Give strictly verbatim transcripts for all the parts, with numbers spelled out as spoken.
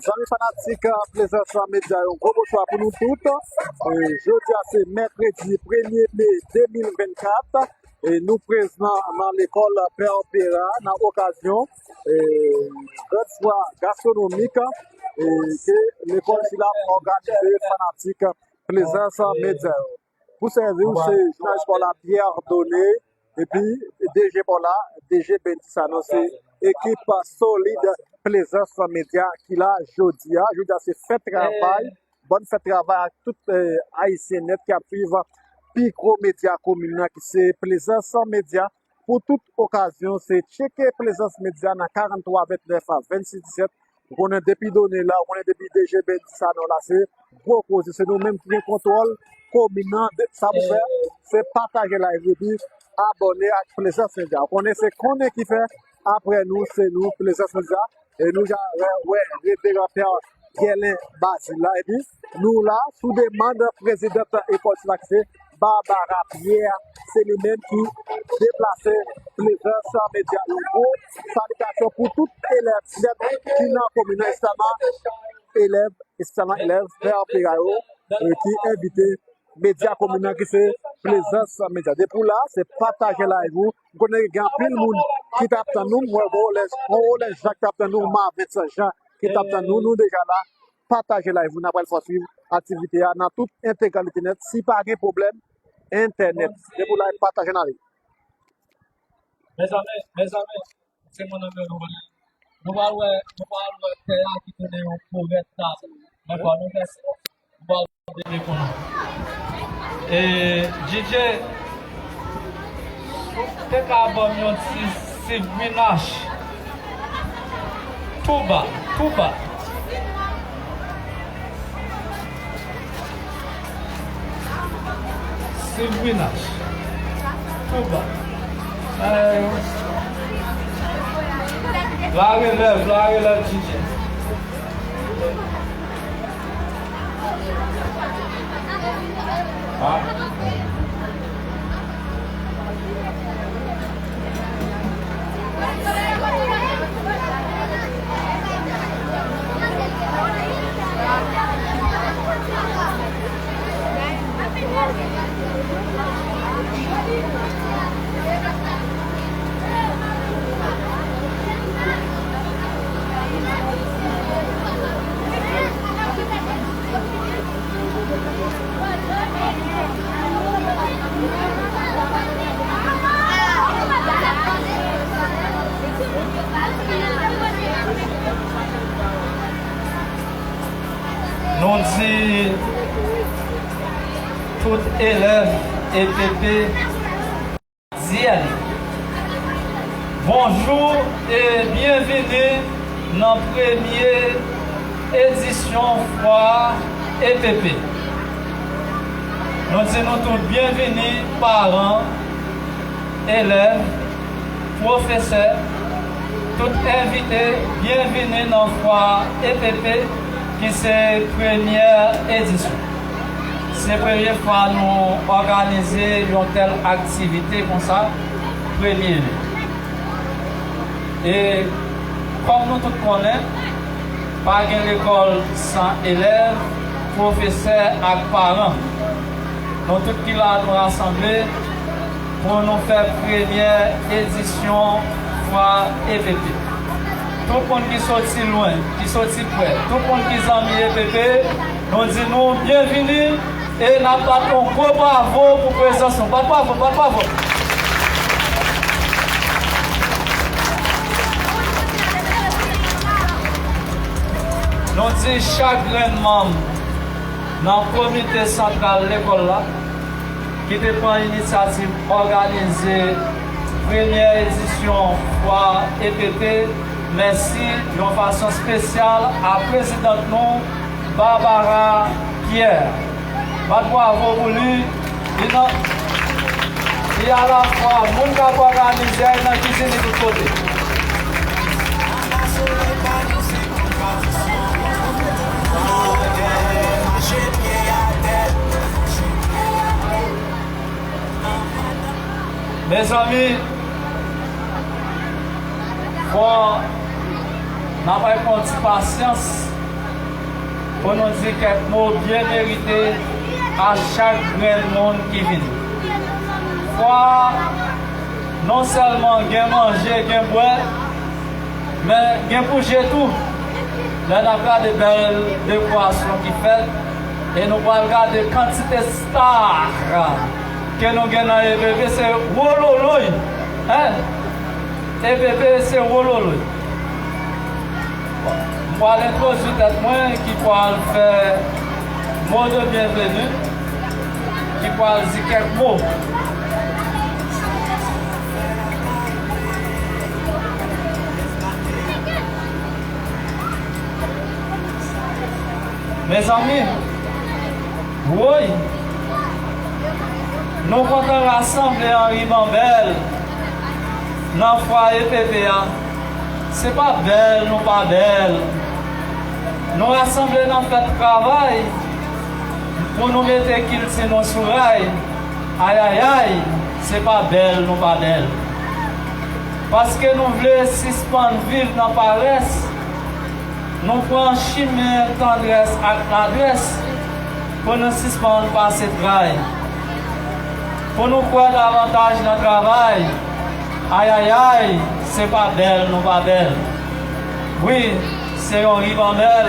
Zanmi fanatik Plaisance Media yo, gwo bonswa pou nou tout. E, jodi a se mèkredi premye me de mil vennkat. E nou prezan nan lekòl Pè Opera nan okazyon, e, Grand Soir Gastronomique, e, ke lekòl sila òganize fanatik Plaisance Media yo. Pou sèvi w, se jounalis pa w la, Pierre Donné, epi D G pa w la, D G Bendy Sanon, se ekip solid Plaisance Media ki la jodi a. Jodi a se fèt travay. Bòn fèt travay ak tout, eh, Ayisyen nèt k ap swiv pi gwo medya komin nan ki se Plaisance Media. Pou tout okazyon, se tcheke Plaisance Media nan karant twa vennèf a vennsis disèt. Ou konnen depi Donné la, ou konnen depi D G Bendy Sanon la, se gwo koze. Se nou menm ki gen kontwòl komin nan. De, sa pou fè, se pataje live epi abòne ak Plaisance Media. Ou konnen se konnen ki fè, apre nou, se nou, Plaisance Media. E nou ja wè, wè, reveran Pè Gèlen Bazil la. Epi nou la, sou demann prezidant ekòl sila ki se Barbara Pierre, se li menm ki deplase Plaisance Media. Yon gwo salitasyon pou tout elèv nèt ki nan komin nan, espesyalman elèv, espesyalman elèv Pè Opera yo, eh, ki envite medya komin nan ki se Plaisance Media. Depi w la, se pataje live ou. M konnen gen anpil moun ki t ap tann nou. M wè Rolens, Rolens Jacques t ap tann nou, Marvens Jean ki t ap tann nou. Nou deja la. Pataje live ou, n ap pral fè w swiv aktivite a nan tout entegralite nèt. Si pa gen pwoblèm entènèt, depi w la, pataje n ale. Mezanmi, mezanmi, se moun nan nou wè. Nou pral wè, nou pral wè tè a ki tounen yon korèt tazon. Men fò nou fè sa. Nou pral dele pou nou. E, D J, ou te ka ban m yon ti Sivrinach. Tou ba, tou ba. Sivrinach. Tou ba. Eh, la relèv, la relèv, D J. Nou di tout elèv E P P, Zyèn. Bonjou e byenvini nan premye edisyon fwa E P P. Nou di nou tout byenvini, paran, elèv, pwofesè, tout envite, byenvini nan fwa E P P ki se premyè edisyon. Se premye fwa nou òganize yon tèl aktivite konsa, premye li. E kòm nou tout konnen, pa gen lekòl san elèv, pwofesè ak paran. Nou tout ki la, nou rasanble pou nou fè premyè edisyon fwa E P P. Tout moun ki soti lwen, ki soti prè, tout moun ki zanmi E P P, nou di nou byenvini e n ap bat yon gwo bravo pou prezans nou. Bat bravo, bat bravo. Nou di chak grenn manm nan komite santral lekòl la, ki te pran inisyativ òganize premyè edisyon fwa E P P, mèsi yon fason espesyal a prezidant nou, Barbara Pierre. Bat bravo pou li. Li nan, li alafwa moun k ap òganize a, li nan kizin li tout kote. Mezanmi, fò n ap pran ti pasyans pou nou di kèk mo byen merite a chak grenn moun ki vini. Fò a non sèlman gen manje, gen bwè, men gen pou je tou. Lè n ap gade bèl dekorasyon ki fèt, e nou pral gade kantite star ke nou gen nan E P P, se wololoy. Hein? E P P se wololoy. M pral entwodui tèt mwen ki pral fè mo de byenveni, ki pral di kèk mo. Mezanmi, woy, nou kontan rasanble an ribanbèl nan fwaye P P a. Se pa bèl nou pa bèl. Nou rasanble nan fèt travay pou nou mete kilti nou sou ray. Ayayay, se pa bèl nou pa bèl. Paske nou vle sispann viv nan parès, nou pran chimen tandrès ak ladrès pou nou sispann pase tray. Pou nou kwè davantaj nan travay. Ayayay, se pa bèl nou pa bèl. Wi, se yon ribanbèl.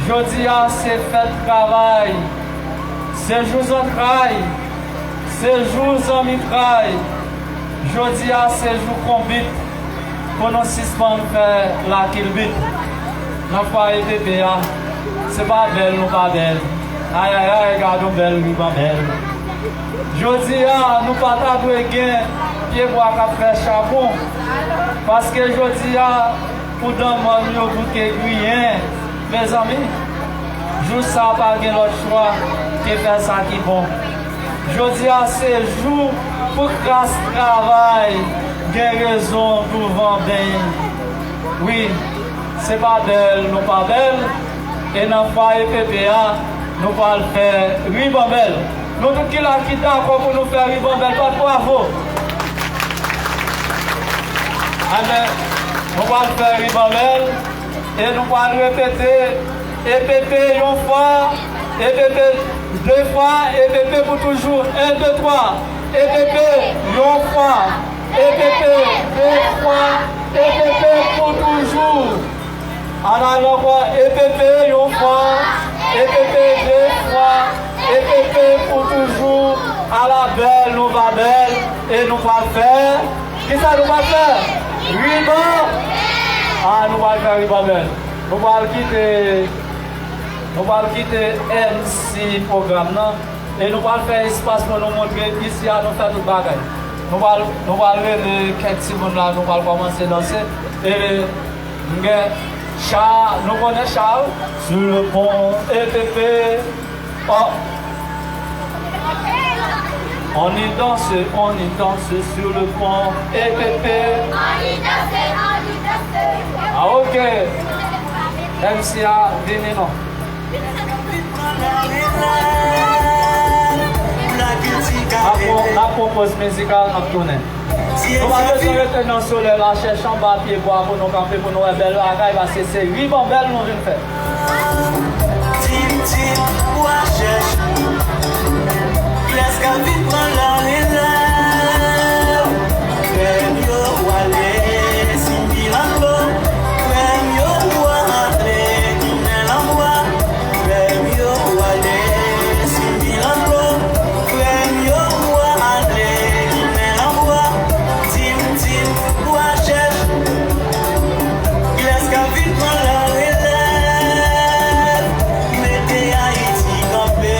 Jodi a se fèt travay, se jou zantray, se jou zanmitray. Jodi a se jou konbit pou nou sispann fè lakilbit. Nan fwaye P P a, se pa bèl nou pa bèl. Ayayay, gad yon bèl ribanbèl. Jodi a, nou pa ta dwe gen pyebwa k ap fè chabon. Paske jodi a, pou dan mòn yo bouke griyen. Mezanmi, jou sa a pa gen lòt chwa ke fè sa ki bon. Jodi a se jou pou kras travay gen rezon douvan beny. Wi, se pa bèl nou pa bèl, e nan fwaye P P a, nou pral fè ribanbèl. Nou tout ki la ki dakò pou nou fè ribanbèl, bat bwavo. Amèn. Nou pral fè ribanbèl e nou pral repete E P P yon fwa, E P P de fwa, E P P pou toujou. En, de, twa. E P P yon fwa, E P P de fwa, E P P pou toujou. An al ankò, E P P yon fwa, E P P de fwa, E P P pou toujou. Ala bèl nou pa bèl, e nou pral fè. Kisa nou pral fè? Riban. Ah, nou pral fè ribanbèl. Nou pral kite, nou pral kite M C pwogram nan. E nou pral fè espas pou nou montre isi a nou fè tout bagay. Nou pral, nou pral rele kèk timoun la, nou pral kòmanse danse. E m gen cha, nou konnen cha wi. Sur le pont E P P. Oh. On y danse, on y danse sur le pont E P P. On y danse, on y danse. Ah, ok. M C a vini non. N ap pran, n ap pran poz mizikal, n ap tounen. Nou pa bezwen rete nan solèy la, chèche anba pye bwa pou nou kanpe, pou nou wè bèl bagay, paske se ribanbèl nou vin fè. Tim, tim, bwa chèch. Kilès k ap vin pran larelèv? Frè m yo, w ale, Simbi Lanbo. Frè m yo, w ale, Ginen Lanbwa. Frè m yo, w ale, Simbi Lanbo. Frè m yo, w ale, Ginen Lanbwa. Tim, tim, bwa chèch. Kilès k ap vin pran larelèv? Mete Ayiti kanpe.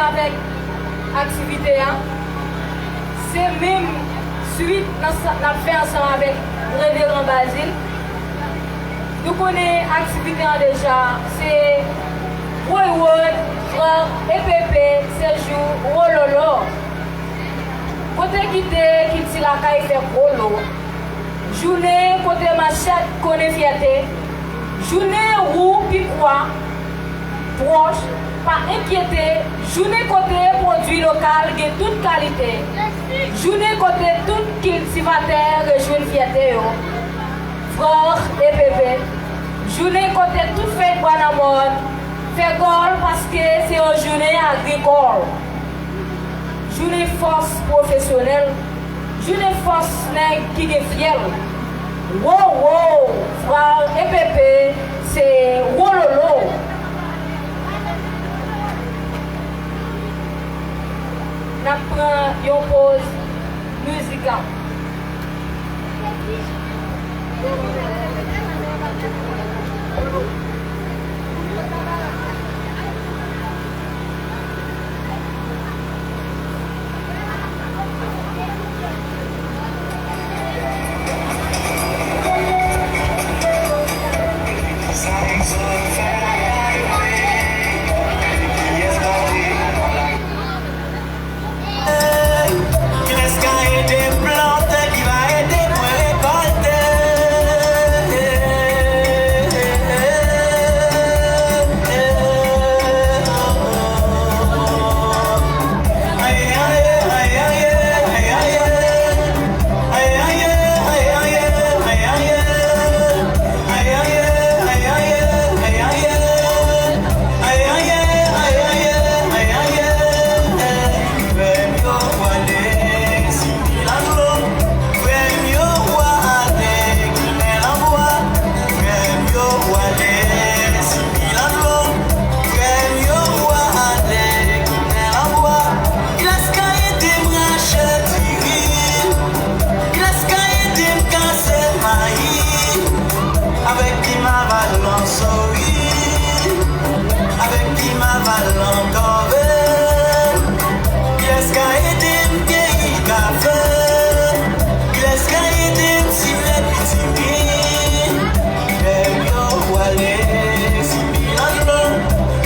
Avèk aktivite a, se menm swit nan sa n ap fè ansanm avèk Reveran Bazil. Nou konnen aktivite an deja, se Woy Woy, Frè E P P, se jou wololo. Kote kite kilti lakay fè gwo lo. Jounen kote manchèt konnen fyète. Jounen wou pikwa pwòch, pa enkyete. Jounen kote pwodui lokal gen tout kalite. Jounen kote tout kiltivatè rejwenn fyète yo. Frè E P P, jounen kote tout fèy bwa nan mòn fè gòl paske se yon jounen agrikòl. Jounen fòs pwofesyonèl, jounen fòs nèg ki gen fyèl. Wo, wo, frè E P P, se wololo. N ap pran yon poz mizikal. Kilès ka ede m plante, ki va ede mwen rekòlte? Frè m yo ale, si pi lanlo. Frè m yo ale, ki men lanbwa. Frè m yo ale, si pi lanlo. Frè m yo ale, ki men lanbwa. Kilès ka ede m rache diri? Kilès ka ede m kase mayi? Avèk pim aval lan sori, avèk pim aval lan kòve. Kilès ka ede m keyi kafe? Kilès ka ede m simen pitimi? Frè m yo ale, si pi lanlo.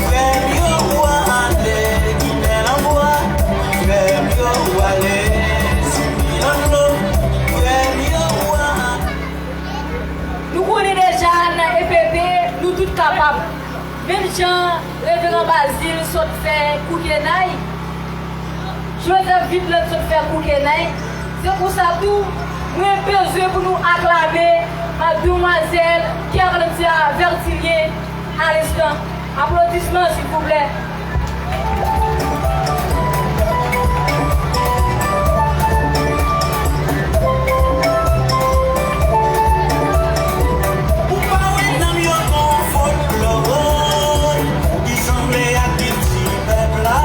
Frè m yo ale, ki men lanbwa. Frè m yo ale, si pi lanlo. Frè m yo ale. Nou konnen deja nan E P P, nou tout kapab. Menm jan Reveran Bazil sot fè koukenay, Joseph Vidlot sot fè koukenay. Se konsa tou, mwen bezwen pou nou aklame Madmwazèl Kerlentia Vertilien a lenstan. Aplodisman, silvouplè. Ou pa wè nanm yo gon folklò ki sanble ak kilti pèp la.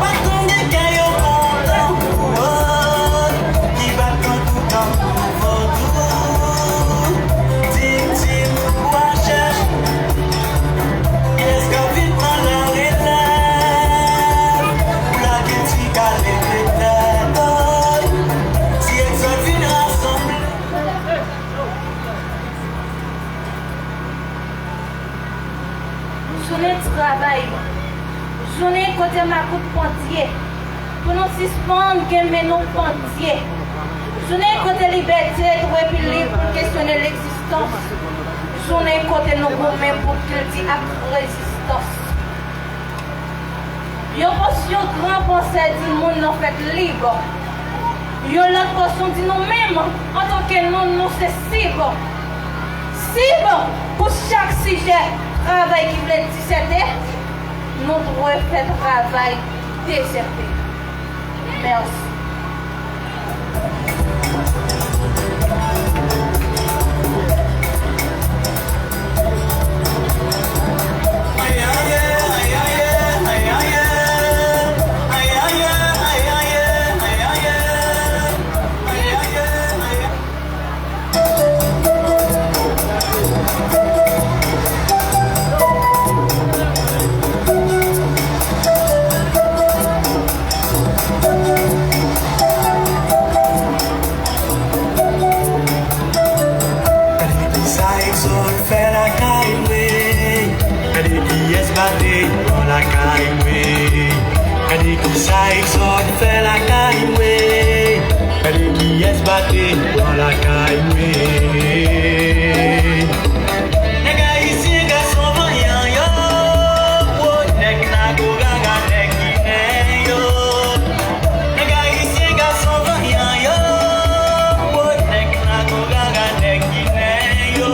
Pa tande kè yo kontan pou wòl ki bat tankou tankou vodou. Di m, di m, ou a chèche. Kilès k ap vin pran larelèv pou lakilti ka leve tèt, oy? Si egzòd vin rasanble. Jounen travay, jounen kote makout pandye, pou nou sispann gen men nou pandye. Jounen kote libète dwe pi lib pou kesyone legzistans. Jounen kote nou goumen pou kilti ak rezistans. Yon pòsyon gran pansè di moun nan fèt lib. Yon lòt pòsyon di nou menm, antanke nou, nou se sib. Sib pou chak sijè travay ki vle disète, nou dwe fè travay dezète. Mèsi. Lakay mwen, gade kiyès bate pran lakay mwen. Gade kisa Exode fè lakay mwen. Gade kiyès bate pran lakay mwen. Nèg ayisyen gason vanyan yo, wo, nèg nago gaga nèg ginen yo. Nèg ayisyen gason vanyan yo, wo, nèg nago gaga nèg ginen yo.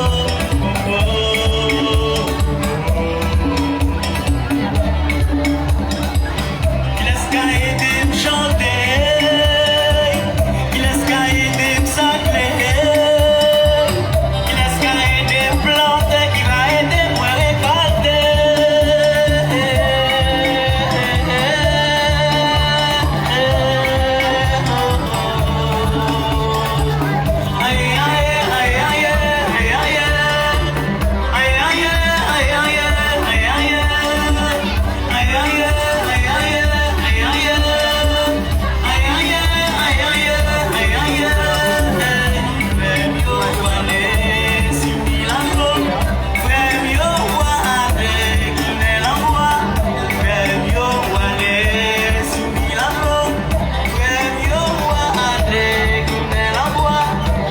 Kilès ka ede m chante? Kilès ka ede m sakle? Kilès ka ede m plante? Ki va ede mwen rekòlte?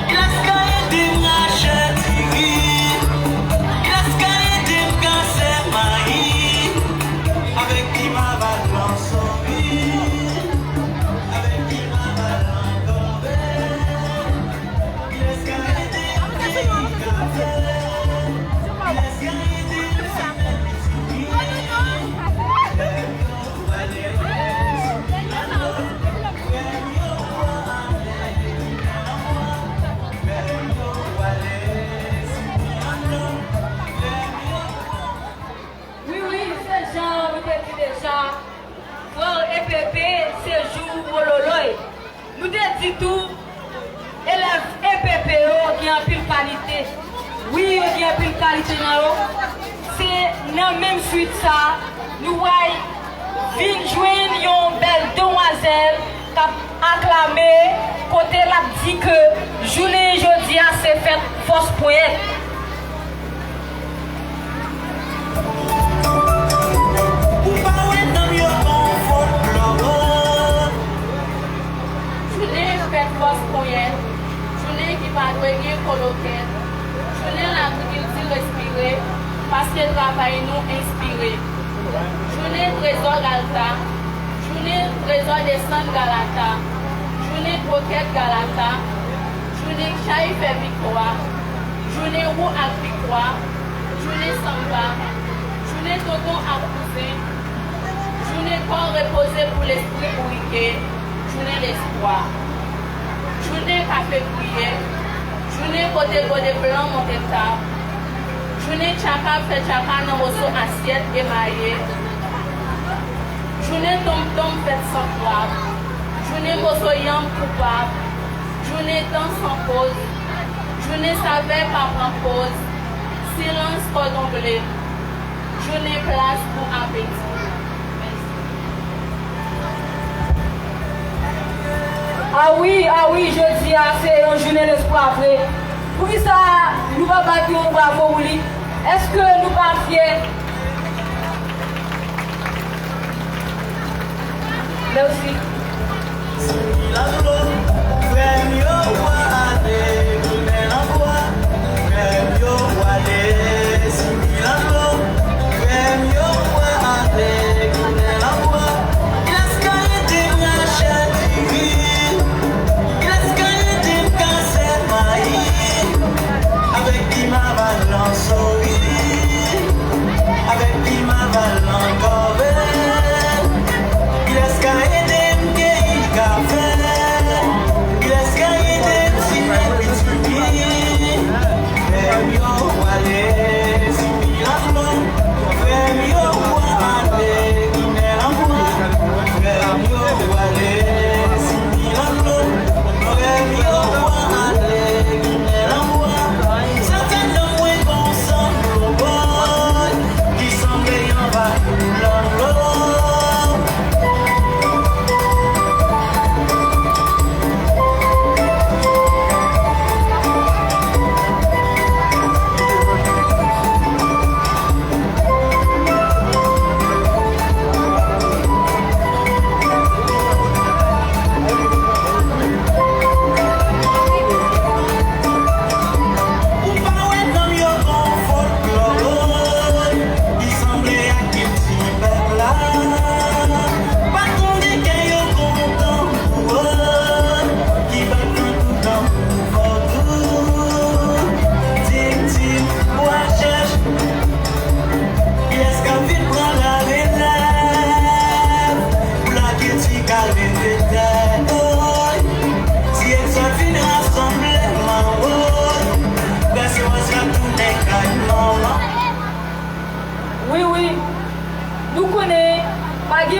Kilès ka ede m rache diri? Kilès ka ede m kase mayi? Avèk piman aval lan sori, avèk piman aval lan kòve. Kilès ka ede m keyi kafe? Kilès ka ede m simen diri? Wi, wi, se jan nou te di deja, frè E P P, se jou wololoy. Nou te di tou, elèv E P P yo gen anpil kalite. Wi, yo gen anpil kalite nan yo. Se nan menm swit sa, nou pral vin jwenn yon bèl demwazèl k ap aklame, kote l ap di ke jounen jodi a se fèt fòs ponyèt. Ou pa wè nanm yo ban w folklò. Jounen fèt fòs ponyèt, jounen ki pa dwe gen kolokèt, jounen lagrikilti respire, paske travay nou enspire. Jounen trezò Galta, jounen trezò desann Galata, jounen twokèt Galata, jounen chay fè viktwa, jounen wou ak pikwa, jounen sanba, jounen tonton ak kouzen, jounen kò repoze pou lespri bourike, jounen lespwa, jounen kafe griye, jounen kote gode blan monte tab, jounen tchaka fè tchaka nan moso asyèt emaye, jounen tonmtonm fèt san twab, jounen moso yanm koupab, jounen tan san poz, jounen savè pa pran poz, silans kòdon ble, jounen plas pou apeti. Mèsi. A wi, a wi, jodi a se yon jounen lespwa vre. Poukisa nou pa bat yon bravo pou li? Èske nou pa fyè? Mèsi. Frè m yo, pwale, tounen nan bwa. Frè m yo, pwale, sibi lanmò. Frè m yo, pwale, tounen nan bwa. Kilès ka ede m rache diri? Kilès ka ede m kase mayi? Avèk piman aval lan sori, avèk piman aval lan kòve. Kilès ka ede m keyi kafe? Kilès ka ede m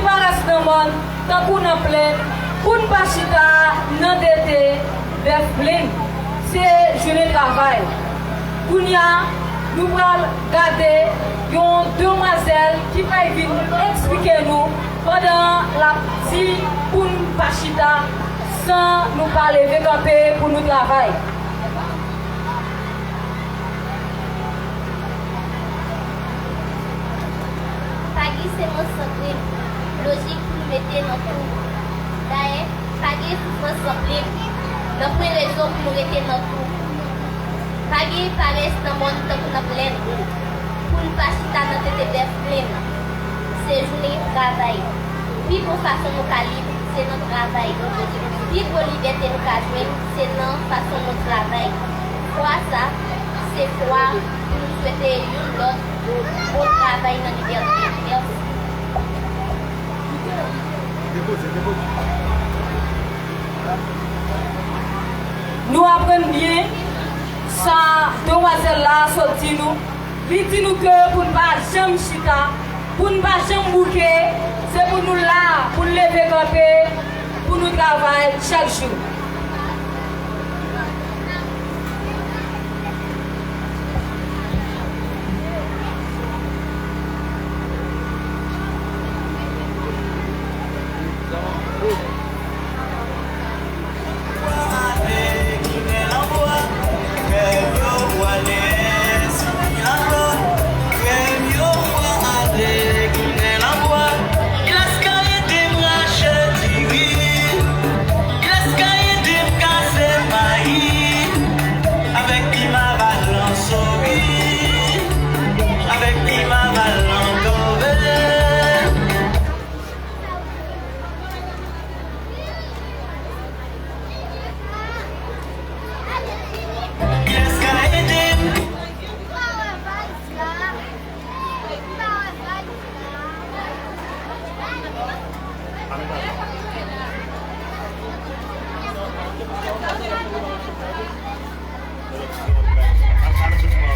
parèt nan mòn, tankou nan plèn, pou n pa chita nan tete bèf plenn. Se jounen travay. Kounye a, nou pral gade yon demwazèl ki pral vin eksplike nou pandan l ap di pou n pa chita san nou pa leve kanpe pou nou travay. Pagi se mo san grenn, lojik pou nou mete nan tou. Dayè, pa gen soufrans san plim, nan pwen rezon pou nou rete nan tou. Pa gen parès nan mòn tankou nan plèn, pou n pa chita nan tete bèf plenn. Se jounen travay. Pi bon fason nou ka lib, se nan travay. Pi gwo libète nou ka jwenn, se nan fason nou travay. Fwa sa, se fwa pou nou swete youn lòt bon travay nan libète. Mèsi. Nou aprann byen sa demwazèl la sot di nou. Li di nou ke pou n pa janm chita, pou n pa janm bouke, se pou nou la, pou n leve kanpe, pou nou travay chak jou.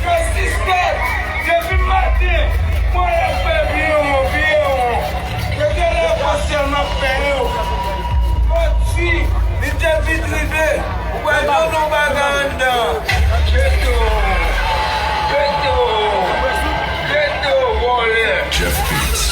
Jistis pèp, depi maten, mwen ap fè viyewon, viyewon. Yo te la fòs sèlman fè yo. Pòt fi, li te vit rive. Ou wè yo nan bagay anndan. Beto, beto, beto, vòlè. Jeff Beats.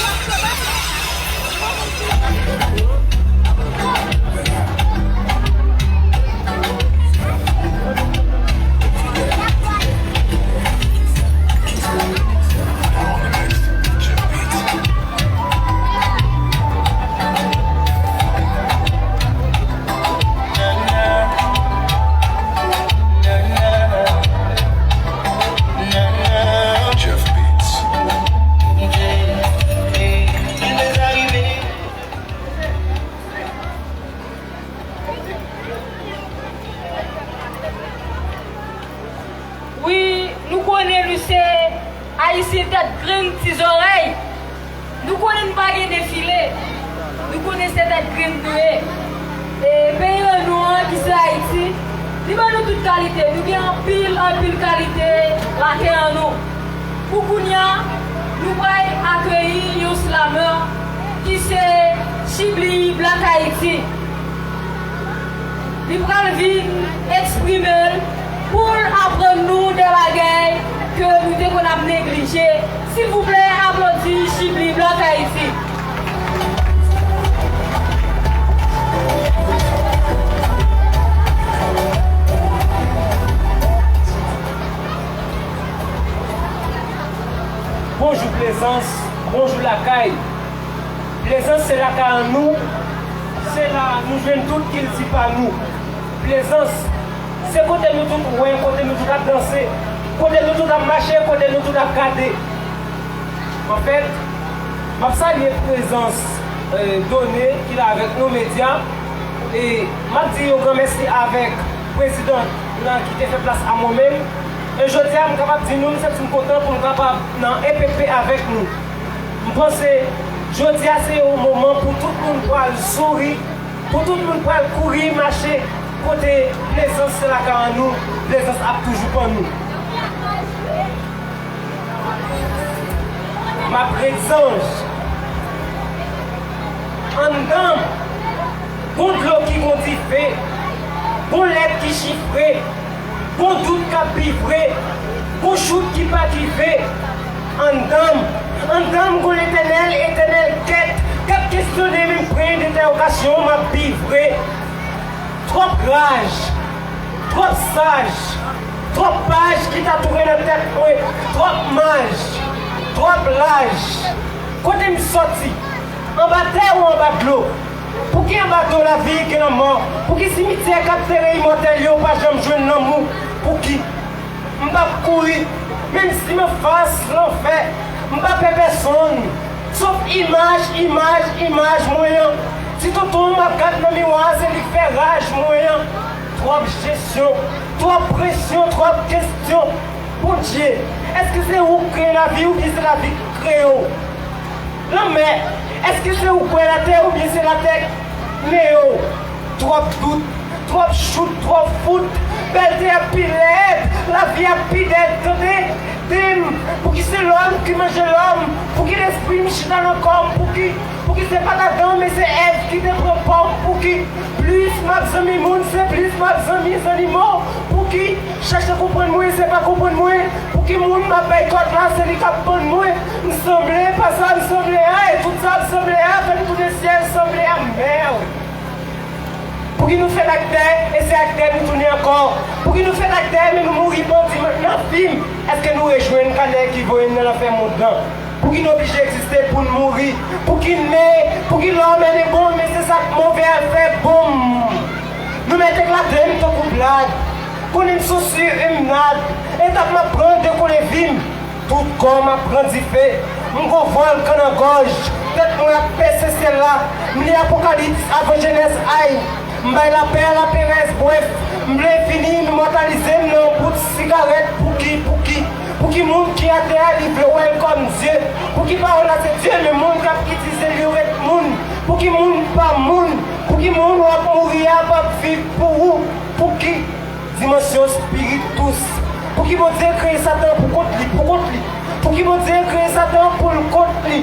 Wi, nou konnen nou se Ayisyen tèt grenn ti zòrèy. Nou konnen n pa gen defile. Nou konnen se tèt grenn nou ye. E peyi an nou an ki se Ayiti, li ban nou tout kalite. Nou gen anpil, anpil kalite latè an nou. Pou kounye a, nou pral akeyi yon slamè ki se Chibli Black Haiti. Li pral vin eksprime l pou l aprann nou de bagay ke nou te konn ap neglije. Silvouplè, aplodi Chibli Black Haiti. Bonjou Plezans, bonjou lakay. Plezans se lakay an nou, se la nou jwenn tout kilti pa nou. Plezans, se kote nou tout wè, kote nou tout ap danse, kote nou tout ap mache, kote nou tout ap gade. Anfèt, m ap salye prezans, eh, Done ki la avèk nou, medya, e m ap di yon gran mèsi avèk prezidan lan ki te fè plas a mwen menm. E jodi a, m kapab di nou, m santi m kontan pou m kapab nan E P P avèk nou. M panse, jodi a se yon moman pou tout moun pral souri, pou tout moun pral kouri, mache kote Plezans se lakay an nou, Plezans ap toujou pa nou. M ap ret zanj. Anndan m, gon dlo ki gon dife, gon lèt ki chifre, gon dout k ap bivre, gon chout ki pa kive. Anndan m, anndan m gon Letènèl, etènèl kèt k ap kesyone m, pwen dentèwogasyon m ap bivre. Twòp raj, twòp saj, twòp paj ki ta toure nan tèt mwen, twòp maj, twòp laj. Kote m sòti? Anba tè ou anba dlo? Pouki anba do lavi gen lanmò? Pouki simityè k ap tere imòtèl yo pa janm jwenn lanmou? Pouki? M p ap kouri, menm si m anfas lanfè, m pa pè pèsonn. Sof imaj, imaj, imaj mwen an. Ti tonton m ap gad nan miwa, se li k fè raj mwen an. Twòp jesyon, twòp presyon, twòp kesyon. Bondye, èske se ou k kreye lavi oubyen se lavi k kreye w? Lanmè, èske se ou k kwè latè oubyen se latè k neye w? Twòp dout, twòp chout, twòp fout. Bèlte ap pi lèd, lavi ap pi dèd, tande. Di m, pouki se lòm ki manje lòm? Pouki lespri m chita nan kò m? Pouki, pouki se pa t Adan, men se Èv ki te pran pòm? Pouki plis m ap zanmi moun, se plis m ap zanmi zannimo? Pouki chache konprann mwen, se pa konprann mwen? Pouki moun m ap bay kòd la, se li k ap pann mwen? M sanble pa sa m sanble a, e tout sa m sanble a fè m tounen syèl sanble a mèd. Pouki nou fèt ak tè, e se ak tè nou tounen ankò? Pouki nou fèt ak tè, men nou mouri bandi nan fim? Èske nou rejwenn kanè ki voye n nan lanfè mond lan? Pouki n oblije egziste pou n mouri? Pouki n ne? Pouki lòm ene bon, men se sa k move al fè bonm? Nou mèt eklate m tankou blag. Konnen m sou si m nad. Etap m ap pran dekole vi m. Tout kò m ap pran dife. M gon vòlkan nan gòj. Tèt mwen ap pèse syèl la. M li Apokalips avan Jenèz, ay. M bay lapè a laperèz, brèf. M vle fini, m imòtalize m nan yon bout sigarèt. Pouki, pouki? Pouki moun ki atè a, li vle wè l kòm Dye? Pouki pawòl la se Dye, men moun k ap itilize li yo ret moun? Pouki moun pa moun? Pouki moun w ap mouri a p ap viv pou ou? Pouki? Dimansyon spirit dous. Pouki Bondye kreye Satan pou kont li, pou kont li? Pouki Bondye kreye Satan pou l kont li?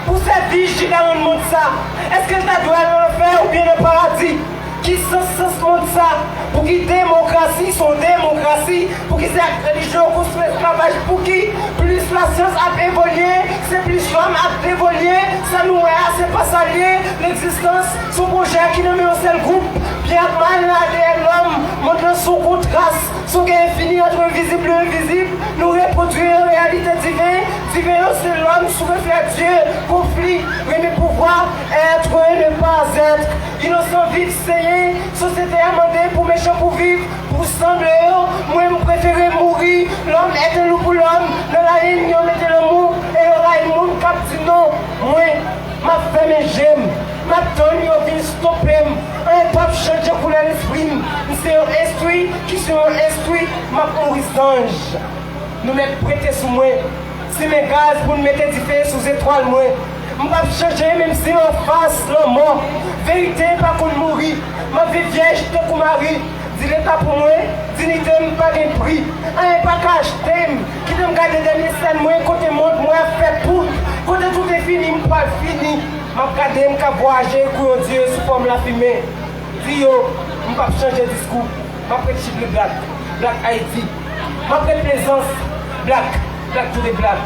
Pou sèvi Jida rann mond sa, èske l ta dwe al nan lanfè oubyen nan paradi? Ki sans, sans mond sa? Pouki demokrasi se yon demokrasi? Pouki se ak relijyon yo konstwi esklavaj? Pouki plis lasyans ap evolye, se plis lòm ap devolye? Sa nou wè a, se pa sa l ye. Legzistans se yon pwojè ki nan men yon sèl gwoup. Byen ak mal nan A D N lòm. Mond lan se yon kontras, se yon gè enfini ant envizib e envizib. Nou repwodui an reyalite diven. Diven yo se lòm sou reflè Dye. Konfli, renmen pouvwa, être et ne pas être. Inosan viv senyen. Sosyete a mande pou mechan pou viv. Pou sanble yo, mwen m prefere mouri. Lòm est un loup pou lòm. Nan layin yo mete lanmou. E yo rayi moun k ap di non. Mwen, m ap fèmen je m. M ap tann yo vin stope m. Anyen p ap chanje koulè lespri m. M se yon enstwi ki se yon enstwi. M ap mouri zanj. Nou mèt prete sou mwen. Simen gaz pou n mete dife sou zetwal mwen. M p ap chanje menm si m anfas lanmò. Verite pa konn mouri. M ap viv vyèj tankou Mari. Di Leta pou mwen, diyite m pa gen pri. Anyen pa ka achte m. Kite m gade dènye sèn mwen kote mond mwen ap fè poud. Kote tout enfini m pral fini. M ap gade m k ap vwayaje kou yon dye sou fòm lafimen. Di yo, m p ap chanje diskou. M ap ret Chibli Black, Black Ayiti. M ap ret Plezans, Black, Black to the Black.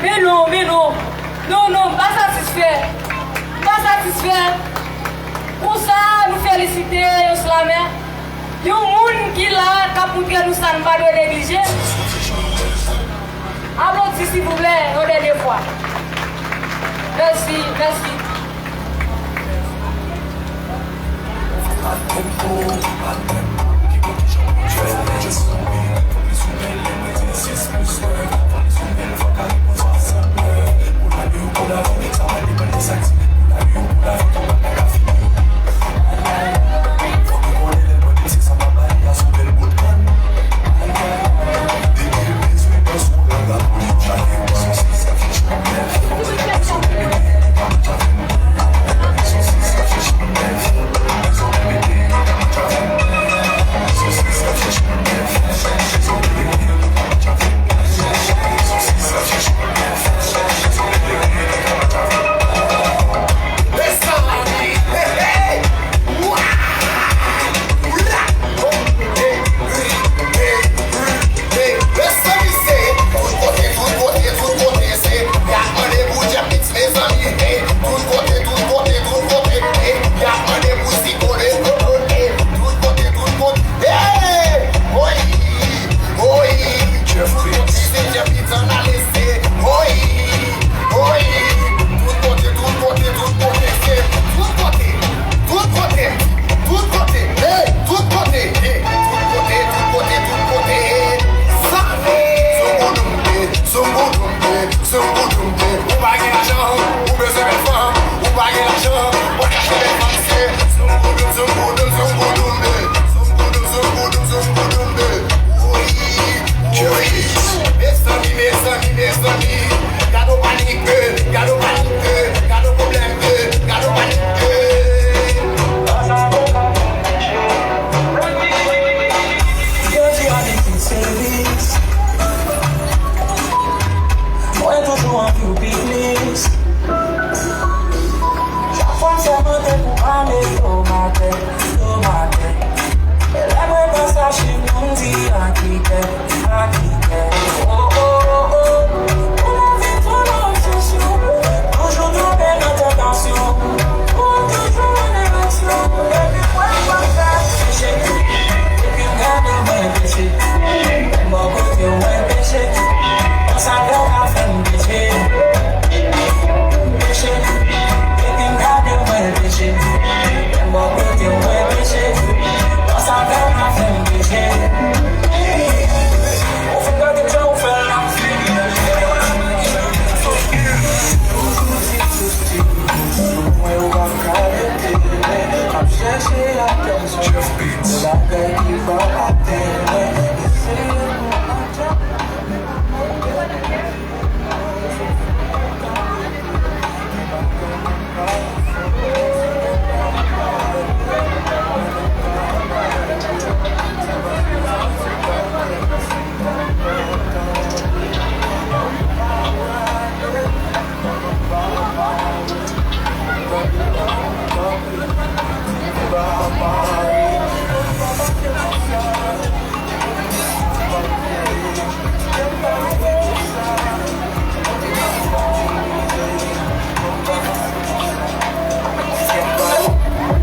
Men non, men non. Non, non, m pa satisfè. M pa satisfè. Konsa, nou felisite yon slamè. Yon moun ki la, k ap moutre nou sa n pa dwe neglije. Aplodi, silvouplè, yon dènye fwa. Mèsi, mèsi.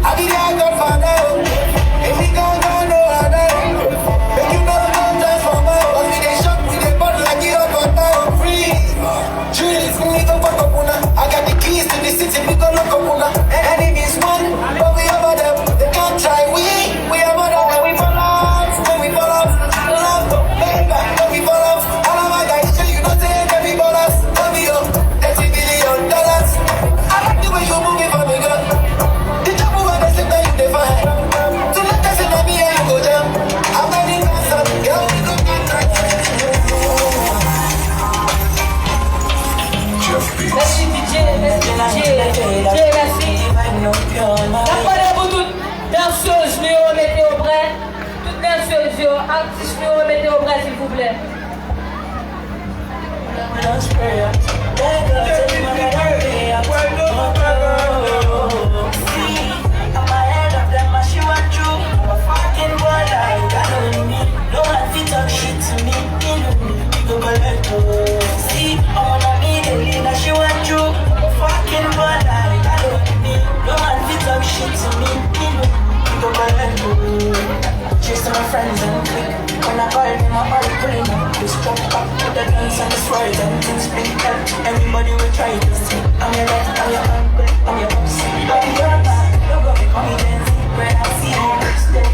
I be that godfather, oh. And we gon' go no other, oh. Make you know we gon' transform, oh. 'Cause we dey shock, we dey burn like it up, oh. Freeze. Dreams, we go fuck up una. I got the keys to the city, we go lock up una. Enemies won, but we over them. They can't try we, we over them. When we fall off, when we fall off, love, baby, when we fall off. All of my guys, sure you know say dem be ballers. Love you, thirty billion dollars. I like the way you move it for me, girl. The trouble when they slip, now you dey find. Tonight, that's in me and you go jam. I'm not in my son, girl, we go get right. Mèsi D J, mèsi D J, D J, mèsi. N ap pale pou tout dansèz nou yo, mete yo prè. Tout dansèz yo, atis nou yo, mete yo prè, silvouplè. Cheers to my friends and clique. When I call them, I all pulling up. We struck back with the guns and the swords and things been kept. Everybody will try to see. I'm your left, I'm your uncle, I'm your ups. I'm your back. Don't go be coming and see where I see you. Stay.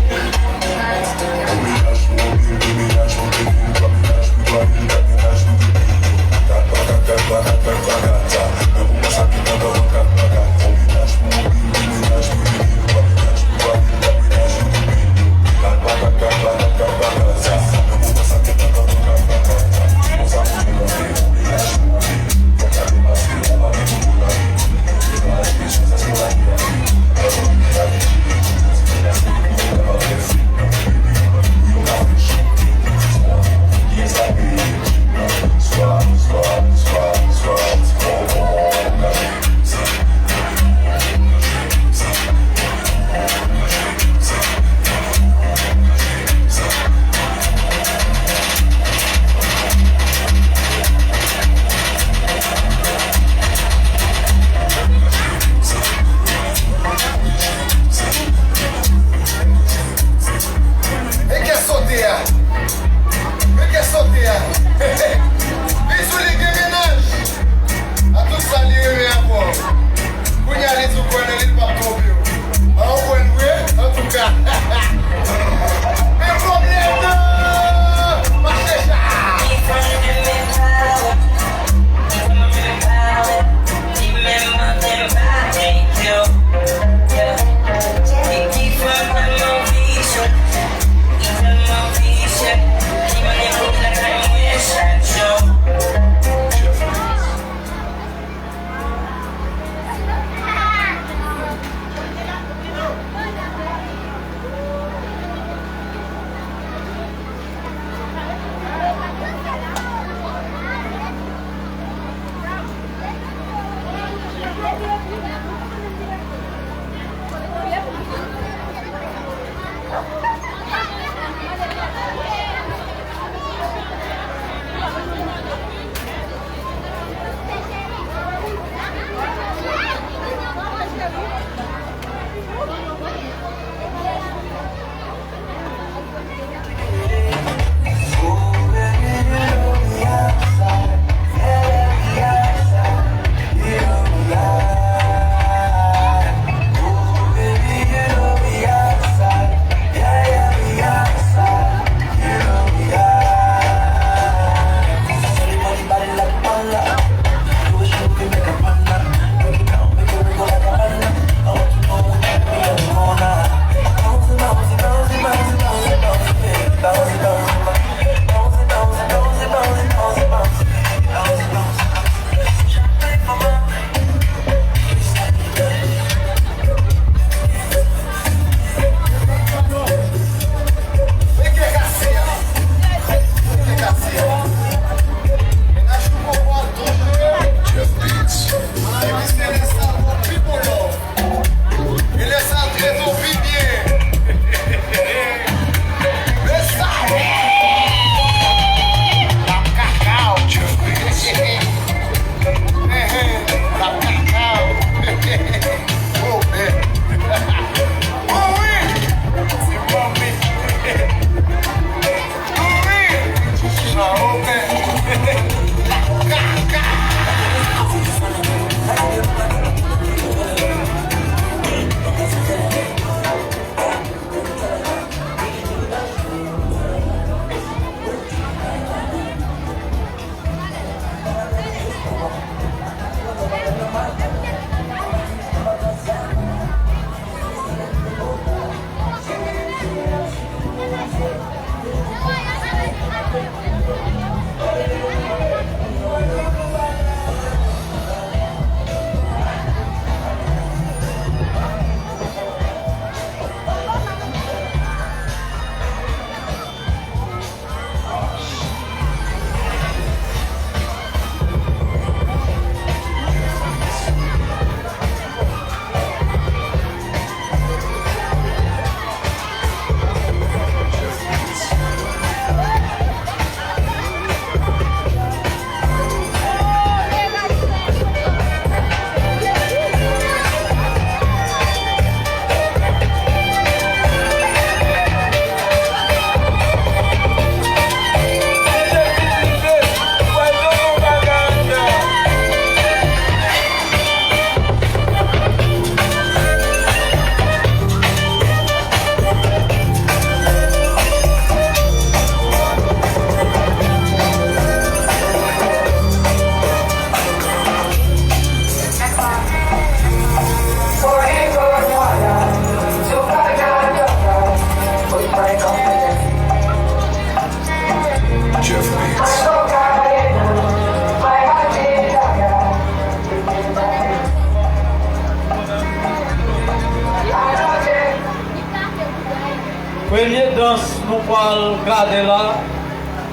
Nou pral gade la,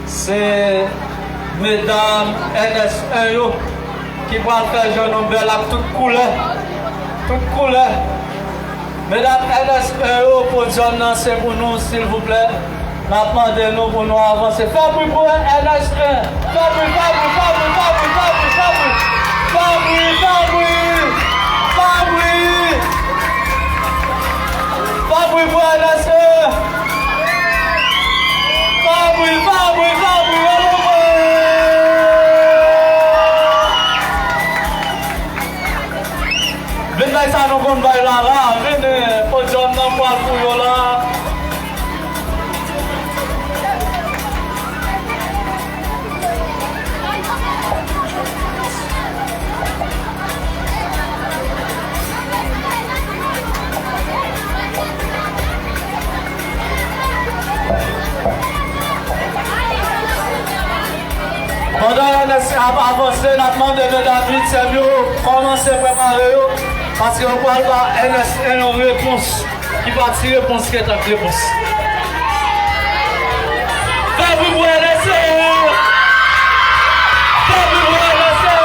se medam N S un yo ki pral fè jwenn nou bèl ak tout koulè. Tout koulè. Medam N S un yo, podyòm nan se pou nou, silvouplè. N ap mande nou pou nou avanse. Fè bri pou N S un. Fè bri, fè bri, fè bri, fè bri, fè bri, fè bri. Fè bri, fè bri. Fè bri. Fè bri pou N S un. Fè bri, fè bri, fè bri. Vin bay sa nou konn bay la la. Vin, eh, podyòm nan pral pou yo la. Pandan N S un ap avanse, n ap mande medam uityèm yo kòmanse prepare yo, paske yo pral ba N S un yon repons ki pa ti repons, ki t ak repons. Fè bri pou N S un! Fè bri pou N S un!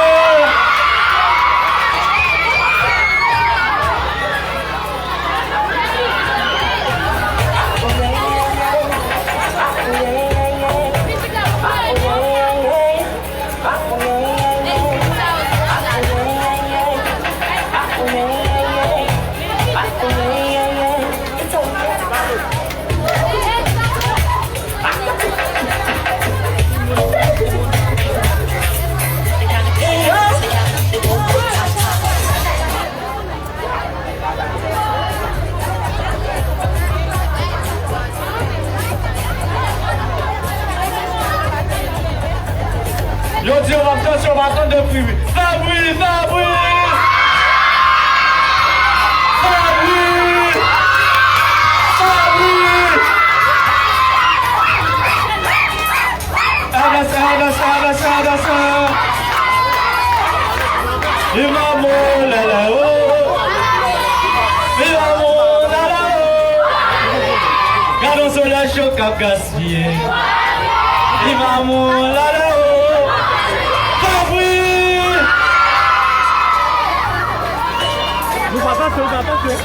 Yo di yo p ap danse, yo pa tande pri. Fè bri, fè bri! Fè bri! Fè bri! Avanse, avanse, avanse, avanse. Li mamoun lala o. Li mamoun lala o. Gade yon solèy cho k ap gaspiye. Li mamoun lala o. Fè bri. Nou pa tanse, nou pa tanse.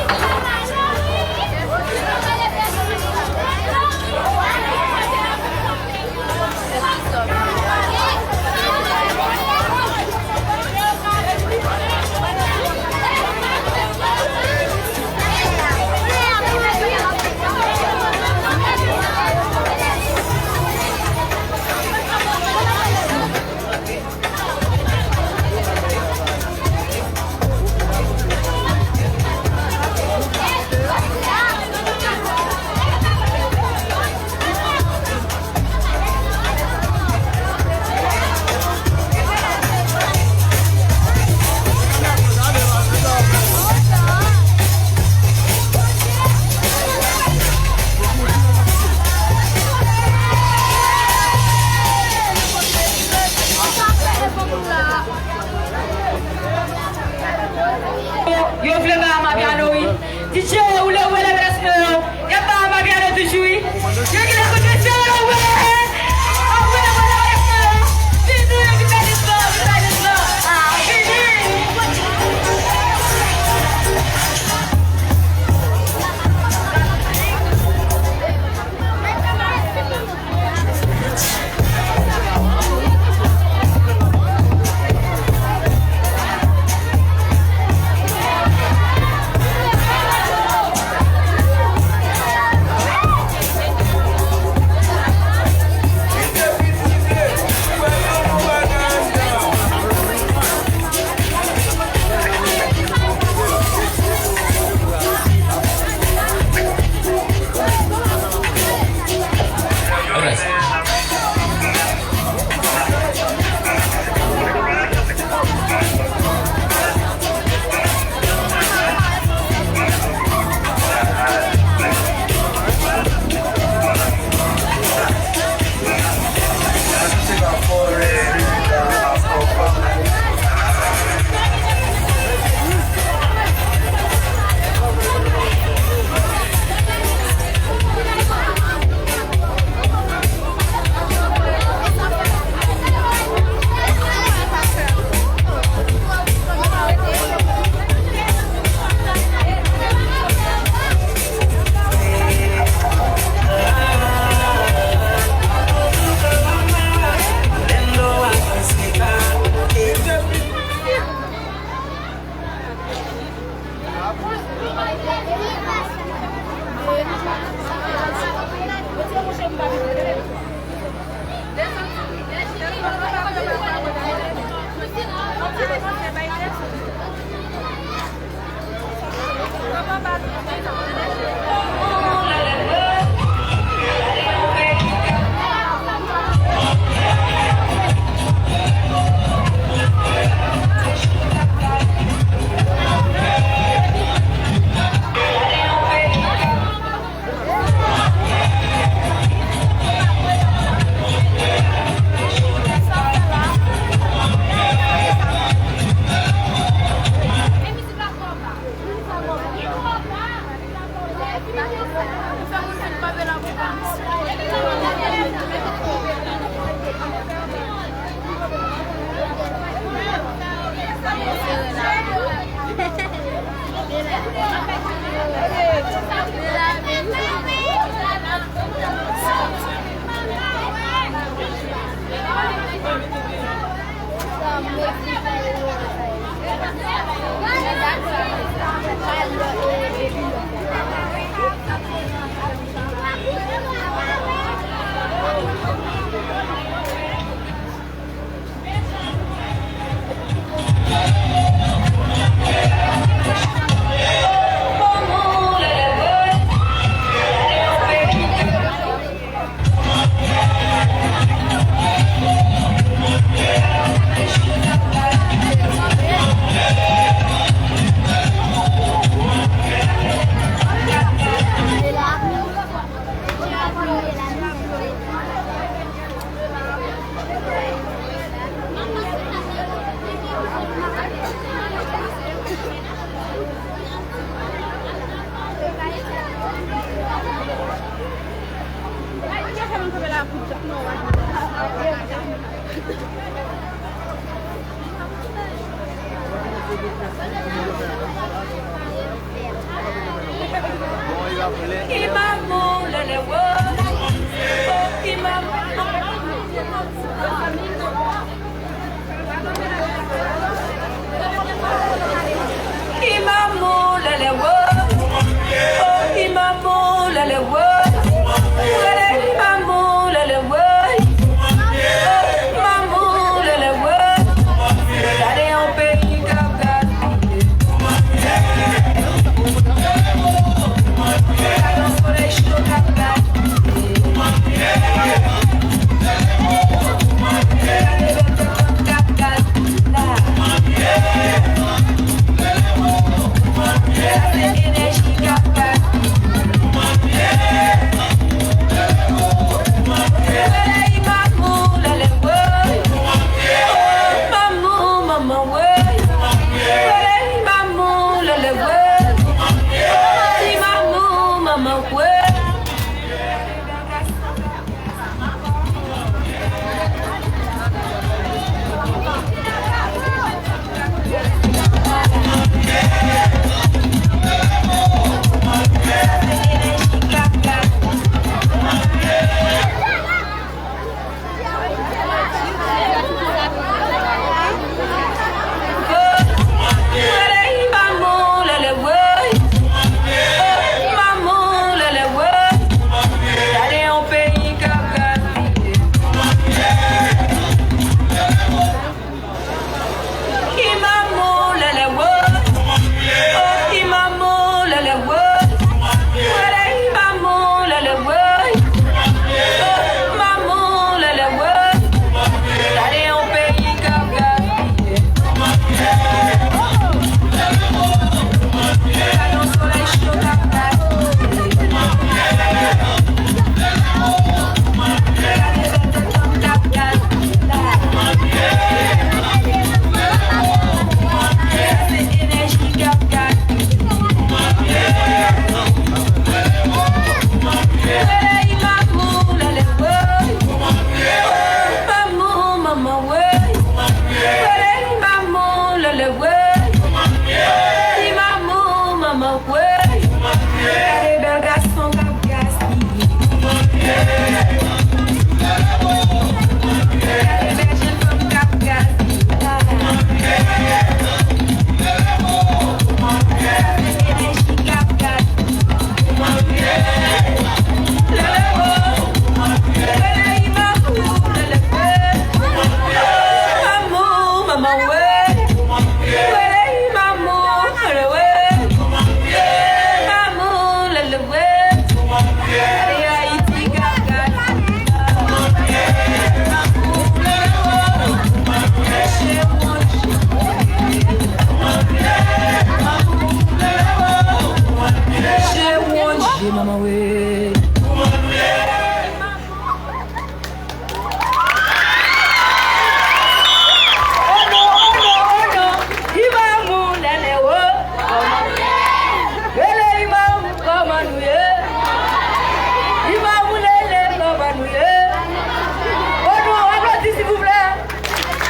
Aplodi, silvouplè.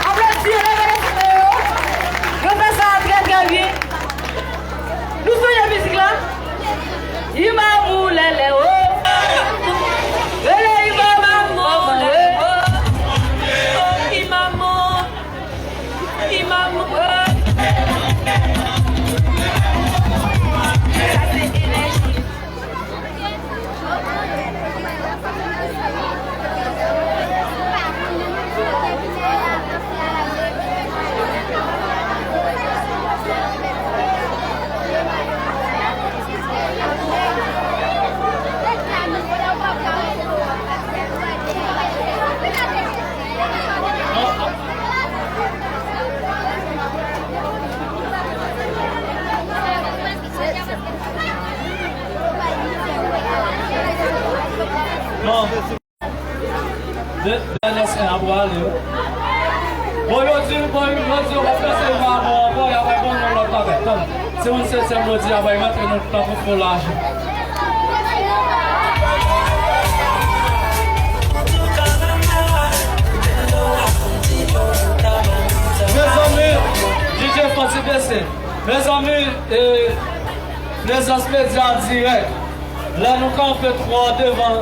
Aplodi, leve lespri yo. Yo fè sa trè, trè byen. Nou sonje mizik la. Imam ou lèlè o. Rele imam ou kòman ye. Imam ou. Imam ou. Sa se enèji. Non. De, de, N S en ap prale. Bon, yo di, bon, yo di, yo pa panse yo pa bon ankò, y ap bay bon yon lòt bagay. Tann, se yon setyèm yo di, y ap bay rantre nou tankou fon lajan. Mezanmi, e, prezans medya dirèk. Lè nou kanpe twò devan,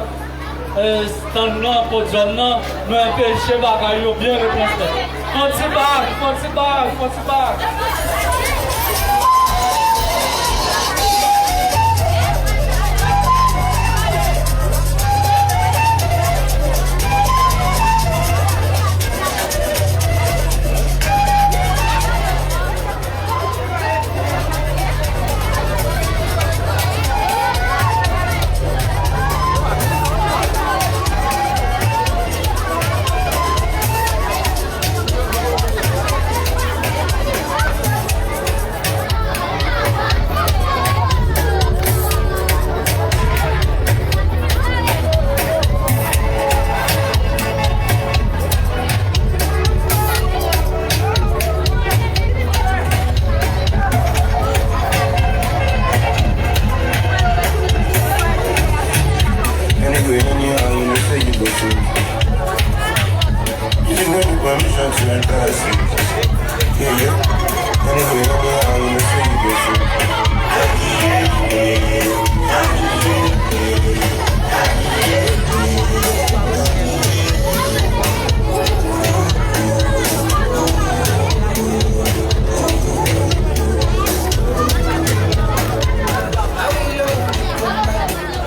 e, estann nan, podyòm nan, nou enpeche bagay yo byen retransmèt. Fon ti bak, fon ti bak, fon ti bak. Anyway, anyhow, you know, say you go through. You know the permission to enter the city. Yeah, yeah. Anyway, anyhow, you know, say you go through.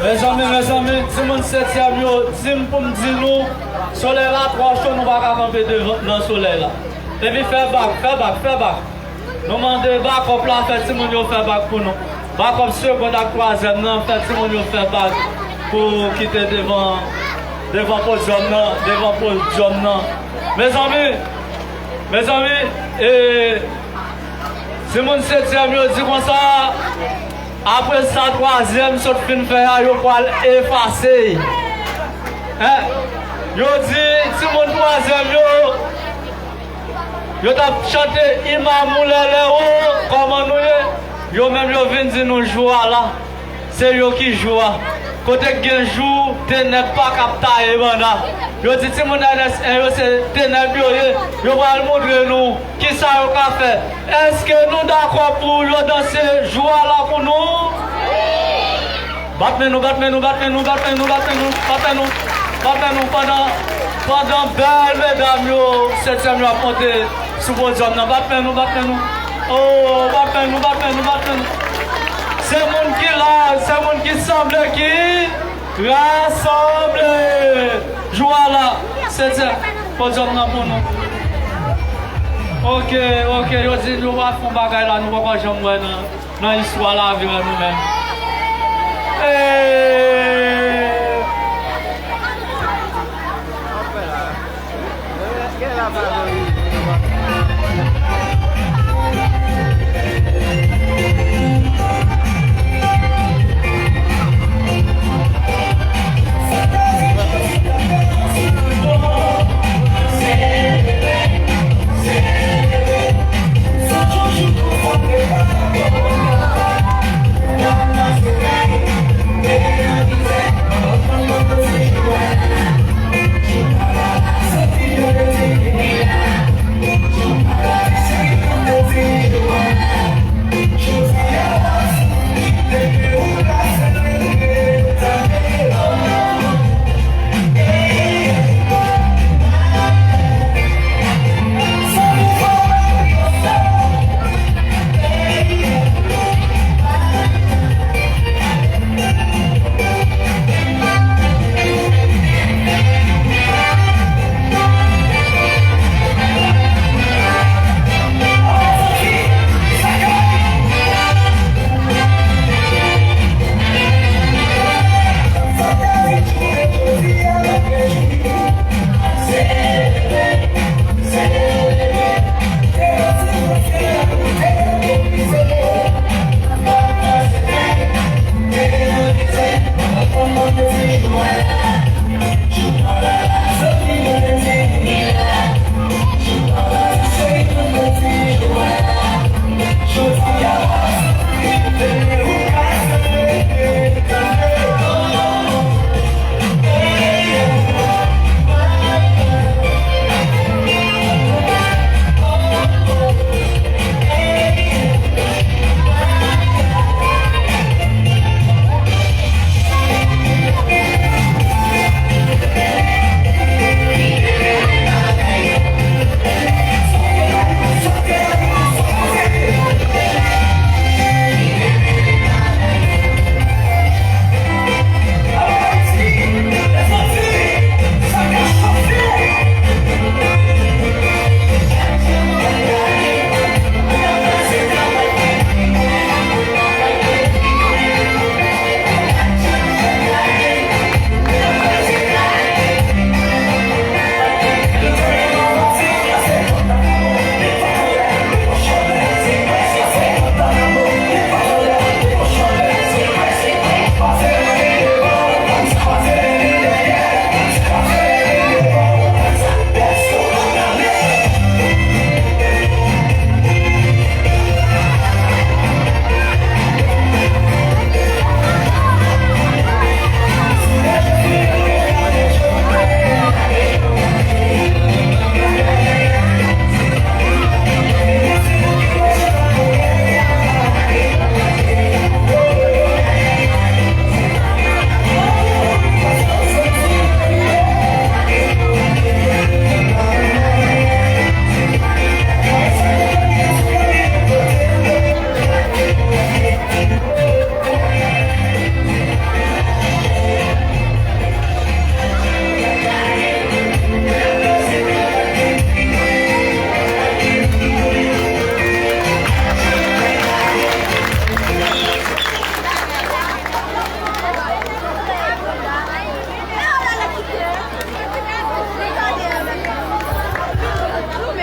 Mezanmi, mezanmi, timoun setyèm yo di m pou m di nou, solèy la twò cho, nou pa ka kanpe devan, nan solèy la. Epi fè bak, fè bak, fè bak. Nou mande bakòp la fè timoun yo fè bak pou nou. Bakòp segonn ak twazyèm nan fè timoun yo fè bak pou kite devan, devan podyòm nan, devan podyòm nan. Mezanmi, mezanmi, e, timoun setyèm yo di konsa, apre sa twazyèm sot fin fè a, yo pral efase. Hein? Yo di timoun twazyèm yo, yo t ap chante Imam ou lèlè o, kòman nou ye? Yo menm yo vin di nou jou a la. Se yo ki jou a. Kote k gen jou, tenèb pa k ap taye banna. Yo di timoun N S en yo se tenèb yo ye. Yo pral montre nou kisa yo ka fè. Èske nou dakò pou yo danse jou a la pou nou? Bat men nou, bat men nou, bat men nou, bat men nou, bat men nou, bat men nou, bat men nou pandan, pandan bèl medam yo, setyèm yo ap monte sou podyòm nan. Bat men nou, bat men nou. Oh, bat men nou, bat men nou, bat men nou. Se moun ki la, se moun ki sanble ki rasanble. Jou a la, setyèm, podyòm nan pou nou. Ok, ok, yo di nou va fè yon bagay la, nou poko janm wè nan, nan istwa lavi an nou menm. Hey!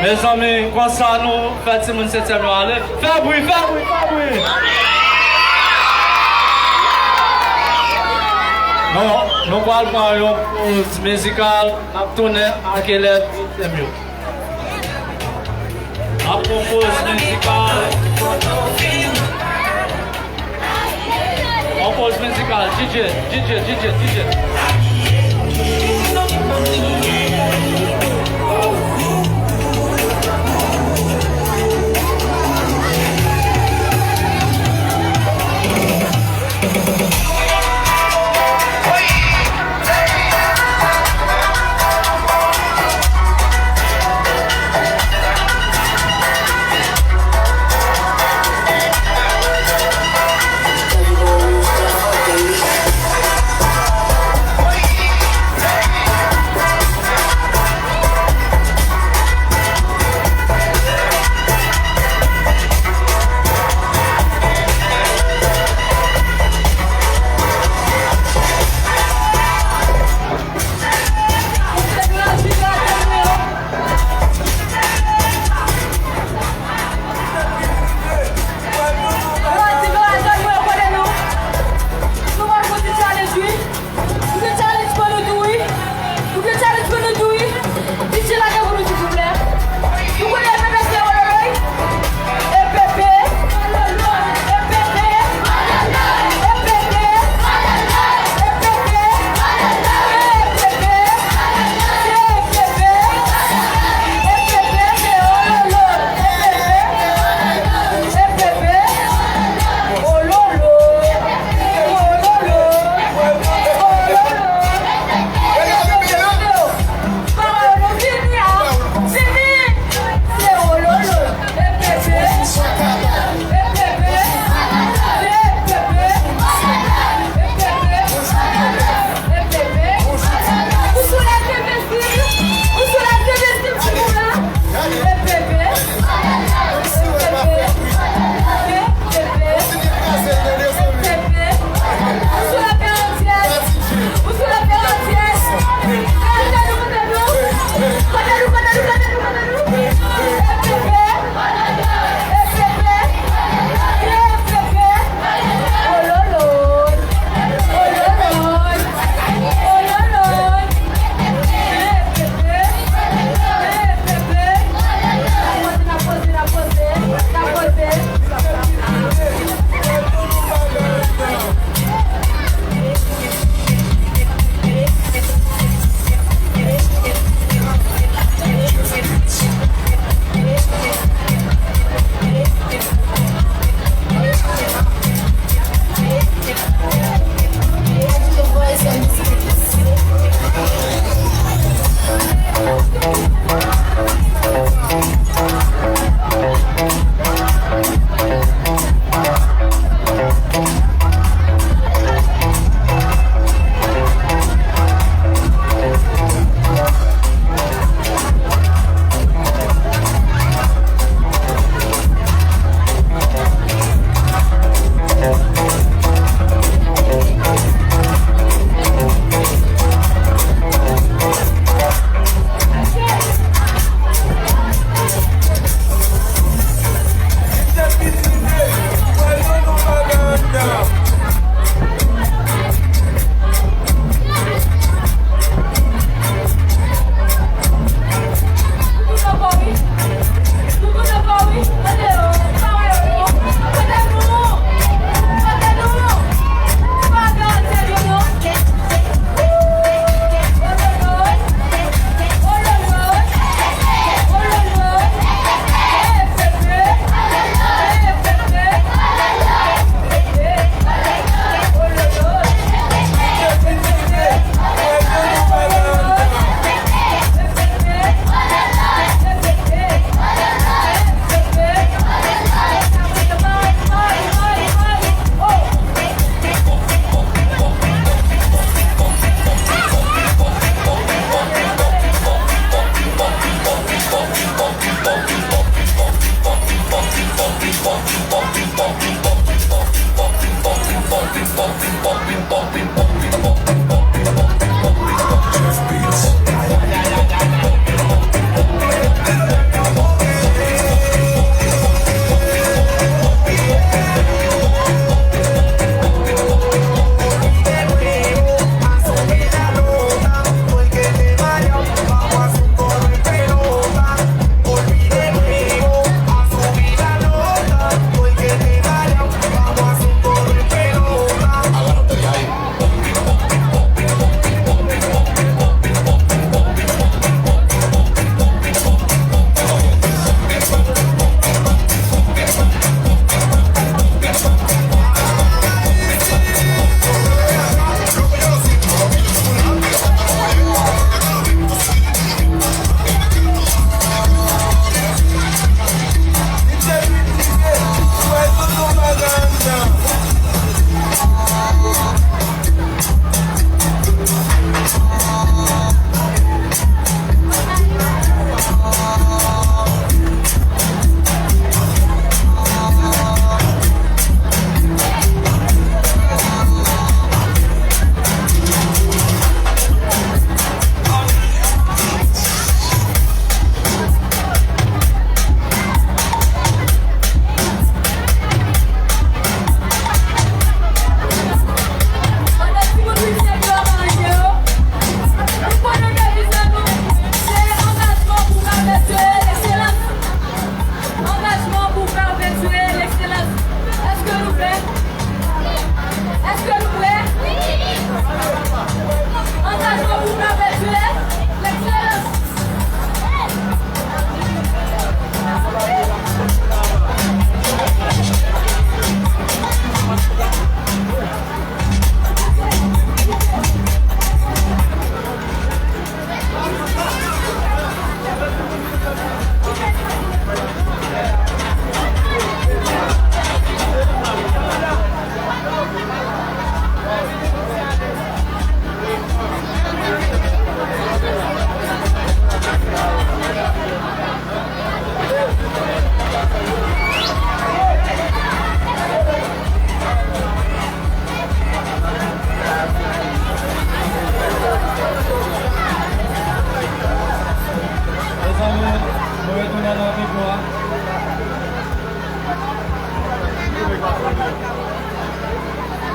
Mezanmi, konsa nou fè timoun setyèm yo ale. Fè bri, fè bri, fè bri! Nou, nou pral pran yon poz mizikal, n ap tounen ak elèv setyèm yo. N ap pran poz mizikal. Yon poz mizikal, D J, D J, D J, D J.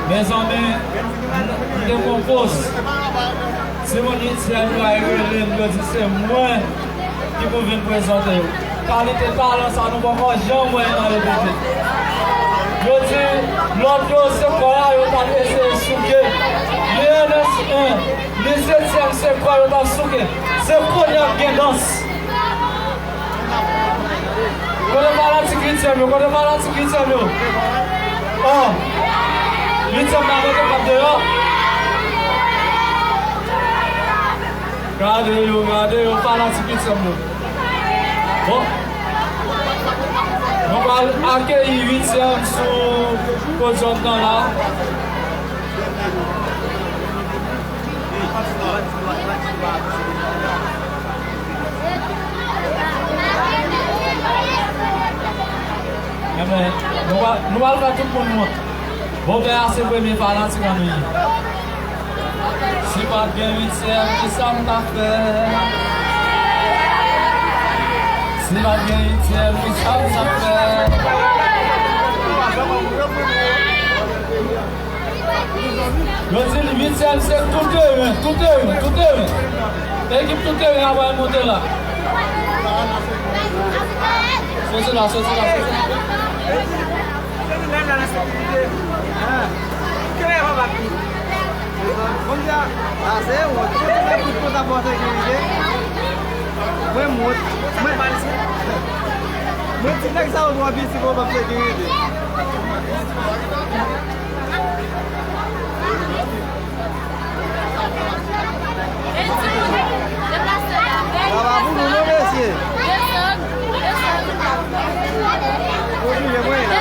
Mezanmi, m te pran pòz. Se moun Ityèl yo al rele m, yo di se mwen ki pou vin prezante yo. Kalite talan sa nou poko janm wè nan repete. Yo di lòt yo se kò a yo t ap eseye souke. Li N S en, li Setyèm se kò yo t ap souke. Se kounye a k gen dans. Kote fanatik Ityèm yo? Kote fanatik Ityèm yo? Oh! Ityèm la mete kòb deyò. Gade yo, gade yo, fanatik Ityèm yo. Bon. Nou pral akeyi Ityèm sou podyòm nan la. Ebyen, nou va, nou va fè tout moun wont. Bòpè a se premye fanatik an nou ye. Si pa t gen Ityèm, kisa m t ap fè? Si pa t gen Ityèm, kisa m t ap fè? Yo di l Ityèm se tou teren, tou teren, tou teren. Ekip tou teren ap al monte la. Soti la, soti la, soti la. Kounye a, ase wont. Mwen tout konsa pou sekirite. Mwen m wont. Mwen, mwen ti nèg sa yo twò piti pou m ap sekirite. Sa pa pou nou non, mesye. Oblije mwen la.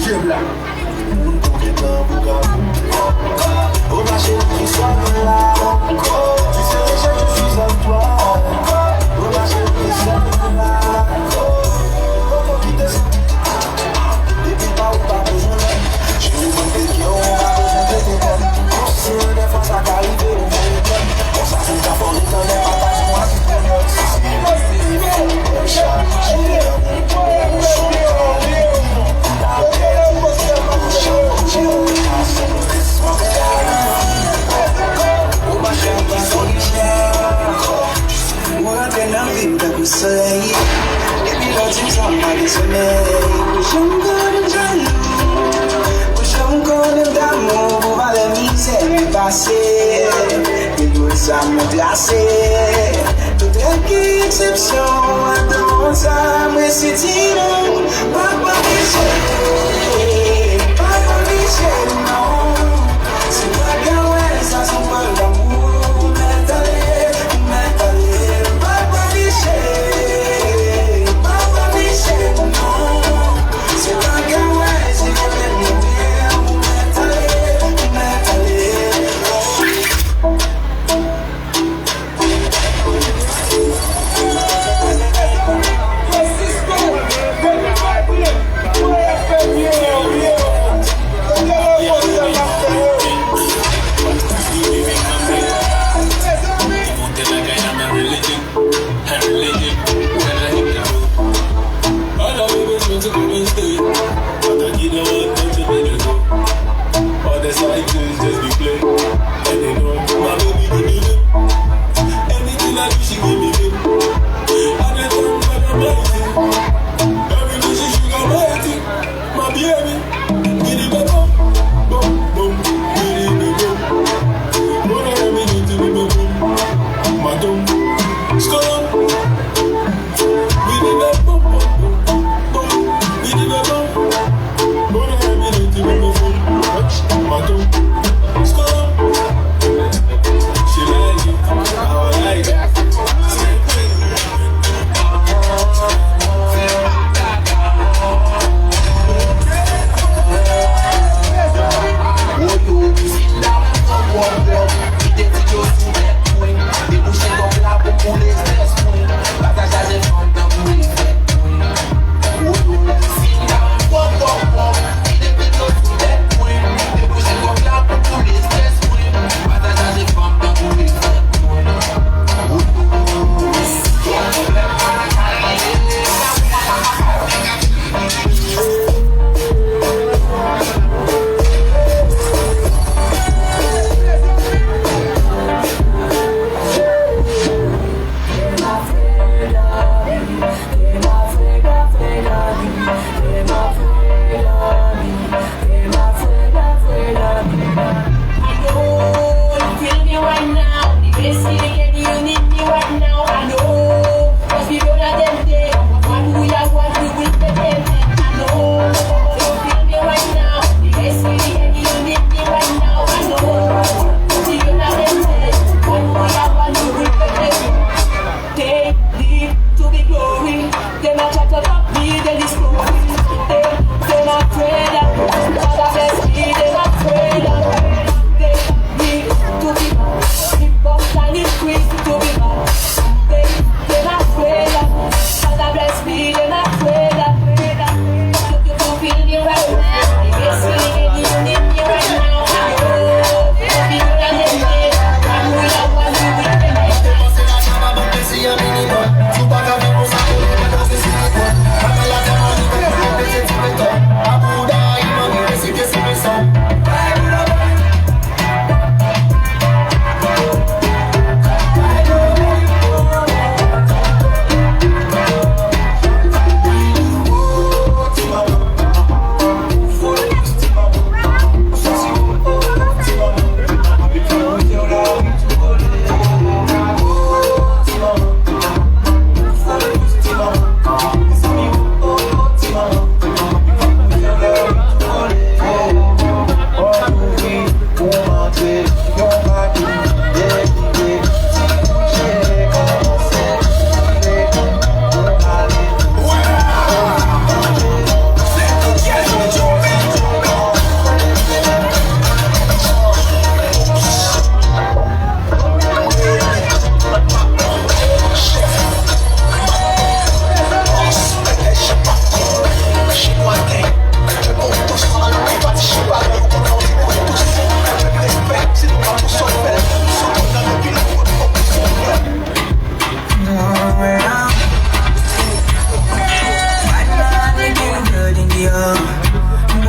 Moun pou gen tan pou kapou. Oh ma chérie, ki sa nou la? Tu sais déjà je suis à toi. Oh ma chérie, ki sa nou la? Poko kite sa. Depi pa ou pa bezwen lè. Cheri mwen te gen ou pa bezwen trete kòm. Konsyan dèfwa sa ka rive ou voye kòm. Konsa pou ka fò retounen pa ta jwa. Ou rantre nan vi m tankou solèy. Depi lè w di m sa, m pa gen somèy. Pou jan m konnen m jalou, pou jan m konnen m damou, pou valè mizè m pase. Gen dwòl sa mwen trase. Tout règ ki eksepsyon, adan sa mwen si di non. Pa pa pije, pa pa pije non. Si pa gen wè sa se yon pwòl damou. Ou mèt ale, ou mèt ale. Pa pa pije, pa pa pije non. Si pa gen wè se yon pwòl damou. Ou mèt ale, ou mèt ale. All the women want to come and stay. But I give them one thing to be the All the side girls just be play. And they know my baby give me lip. Anything I do, she give me lip. I dey thank God Almighty. Every day she sugar my thing. My baby, give me bum, bum, bum, give me bum. What I am in to be bum, my tongue. Stop.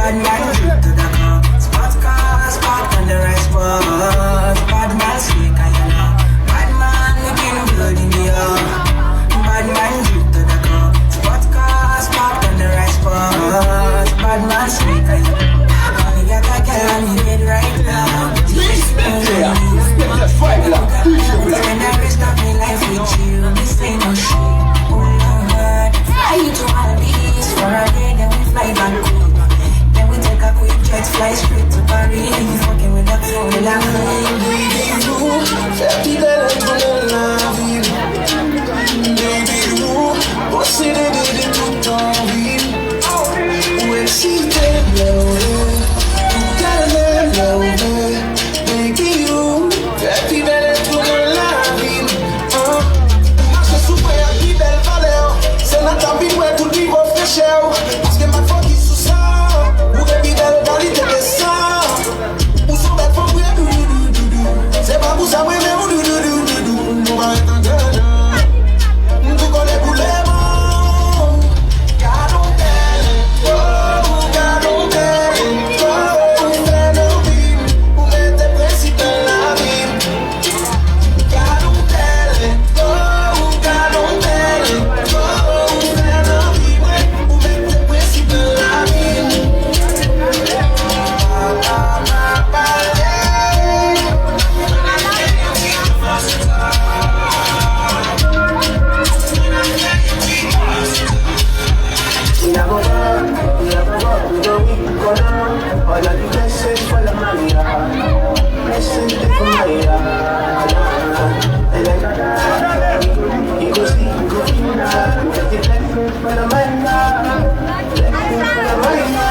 Bad man drip to the core. Sports car, spot on the right spot. Bad man slick and you know. Bad man looking good in the air. Bad man drip to the core. Sports car, spot on the right spot. Bad man slick and you know. Only got a girl on the bed right now. Respect there. Respect the fight, D J Black. Spend the rest of my life with you. This ain't no shit. Oh Lord. Fly you to Maldives for a day, then we fly back home. Then we take a quick jet, fly straight to Paris. Fucking with that fool, la. Baby, ou fè pi bèl tou nan lavi m. Baby, ou posede de tout anvi m. Ou eksite lè w vle, ou kalme lè w vle. Baby, ou fè pi bèl tou nan lavi m. Ah. Ou mache sou pwen ak pi bèl valè. Se nan tap vin wè tout nivo frechè w. Paske m ap fokis sou sa. Ou gen pi bèl kalite ke sa. Ou se yon bèl fanm vre, doudoudoudou. Se pa pou sa mwen menm, doudoudoudou. Nou pa ret nan dèyè. M tou kole pou leman. Gad on bèl, oh, gad on bèl, oh, ou fè nan vi m, ou mete prensip nan lavi m. Gad on bèl, oh, gad on bèl, oh, ou fè nan vi mwen, ou mete prensip nan lavi m. Pa, pa, pa, pale. We never walk, we never walk, we go in, go down. All of the blessings follow Maria. Blessings dey for Maria. And like, we go see, we go in, we get the blessings follow Maria. Blessings follow Maria.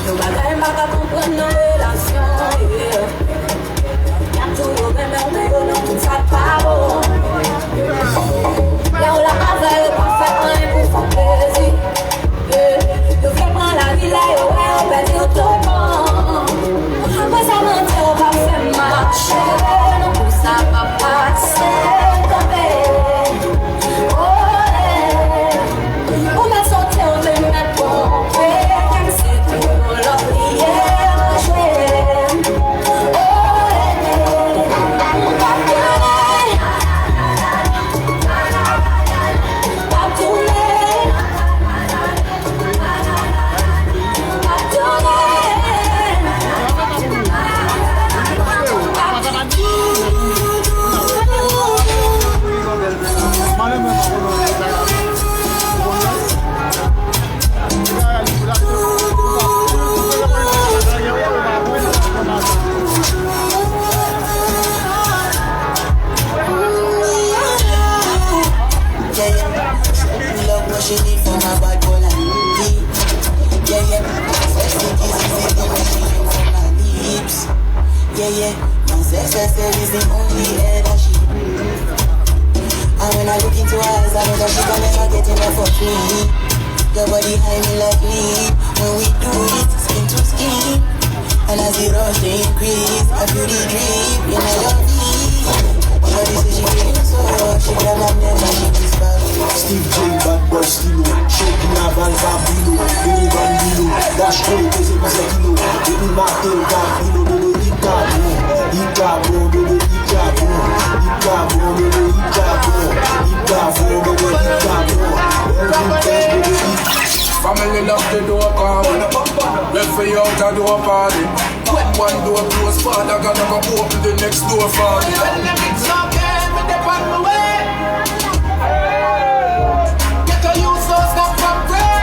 Yon bagay m pa ka konprann nan relasyon, yeah. Y ap di w yo renmen w, men yo nan tout sa k pa bon. Lè w la avè yo, pa fè anyen pou fè w plezi. Yo vle pran lari lè yo wè yo pèdi w tout bon. Apre sa, manti yo p ap fè m mache, non, pou sa p ap pase, kanpe. Oh, eh. Ou mèt sote, ou te mèt twonpe, kèm se tou yon lòt li ye, jwe. Oh, eh, eh, eh. M p ap tounen. Yeah, yeah. Pull up what she need for my bad boy like me. Yeah, yeah. Sexy kisses is the way she look for my lips. Yeah, yeah. My sex, sex, sex is the only air that she breathes. And when I look into her eyes, I know that she can never get enough of me. Your body high me like weed. When we do it, skin to skin. And as the rush dey increase, I feel the drip in my love. Shawty say she feeling so, she grab my neck and she whisper. Steve J, bad boy stylo. Show pou naval Babilo. Bini bandilo. Dash kole peze plizyè kilo. Depi maten l ka filo, bebe, li ka bon. Li ka bon, bebe, li ka bon. Li ka bon, bebe, li ka bon. Li ka bon, bebe, li ka bon. Every time, bebe, li Family lock the door, come. Left for you out a door party. When one door close, Father God a go open the next door for me. Tell them it's okay, me dey on my way. Ghetto youths don't stop from pray.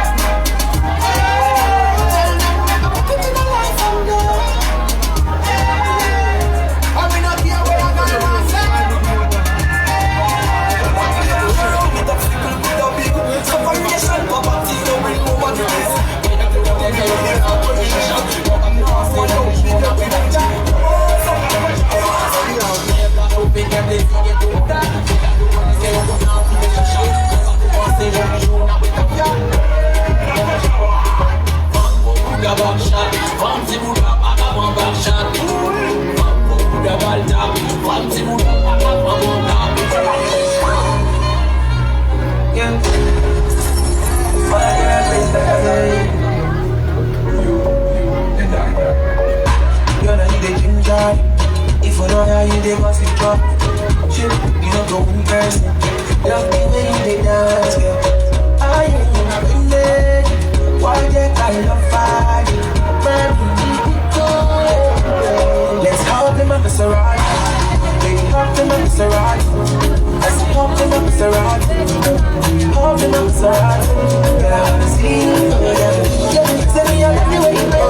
Tell them make a put it in a life and go. And we not care what I got to say. Shit, you don't go in person. Love the way you dey dance, girl. I ain't in it. Why get I love fighting? Let's hop in my Maserati. Baby, hop in my Maserati. Let's hop in my Maserati. Hop in my Maserati. Girl, I wanna see you, yeah. Yeah, send me out anywhere you go.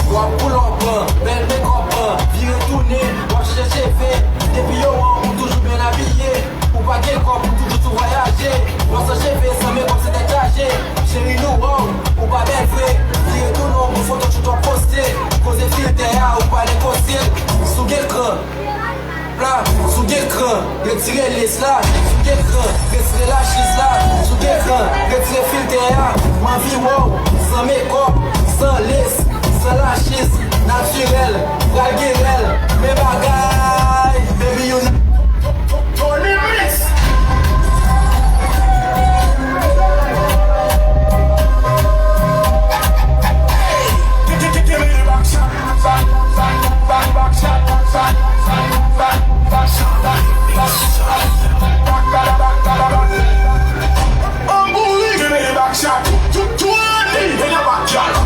W ap pull up, bèl makeup, vire tounen, w ap chanje cheve. Depi yo wè w, ou toujou byen abiye. Ou pa gen kòb, ou toujou sou vwayaje. W ap san cheve, san makeup, se tèt chaje. Cheri nou wè w, ou pa bèl vre. Vire tounen, ou foto tout w ap poste. Koze filtè a, ou pa negosye l. Sou gen kran. Pla, sou gen kran, retire les la. Sou gen kran, retire lachiz la. Sou gen kran, retire filtè a. M anvi wè w san makeup, san les, san lachiz, natirèl. Pral gen rèl, men bagay, baby, you know. Tony Mix. Give me the back shot. Unbelievable, back shot. Twenty in the backyard.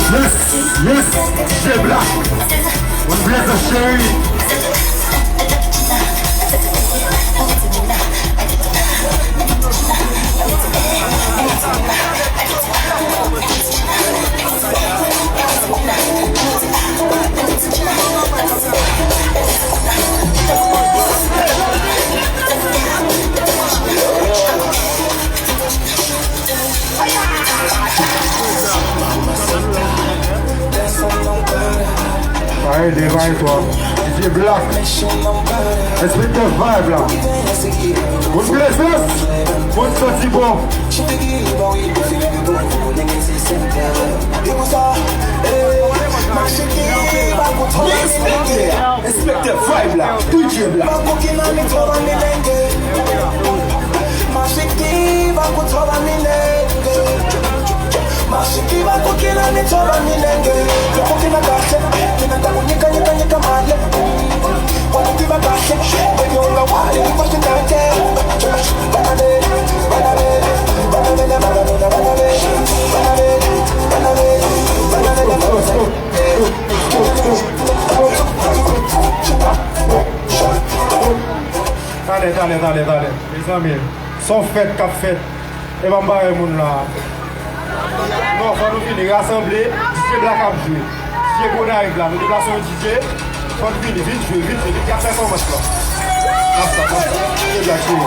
Yes, yes, D J Black. One bless up, cheri. Parede, parede twa. D J Black. Enspektè Vibe la. Moun blese. Moun santi bon. Enspektè. Enspektè Vibe la. D J Black. Talè, talè, talè, talè. Mezanmi, se yon fèt k ap fèt. Epa m pa wè moun la. Non, fò nou vini rasanble. D J Black ap jwe. D J Gonayiv la. Nou deplase yon D J. Fò n vini, vin jwe, vin jwe. Depi y ap fè kòmans la. N ap sa, n ap sa. D J Black jwe.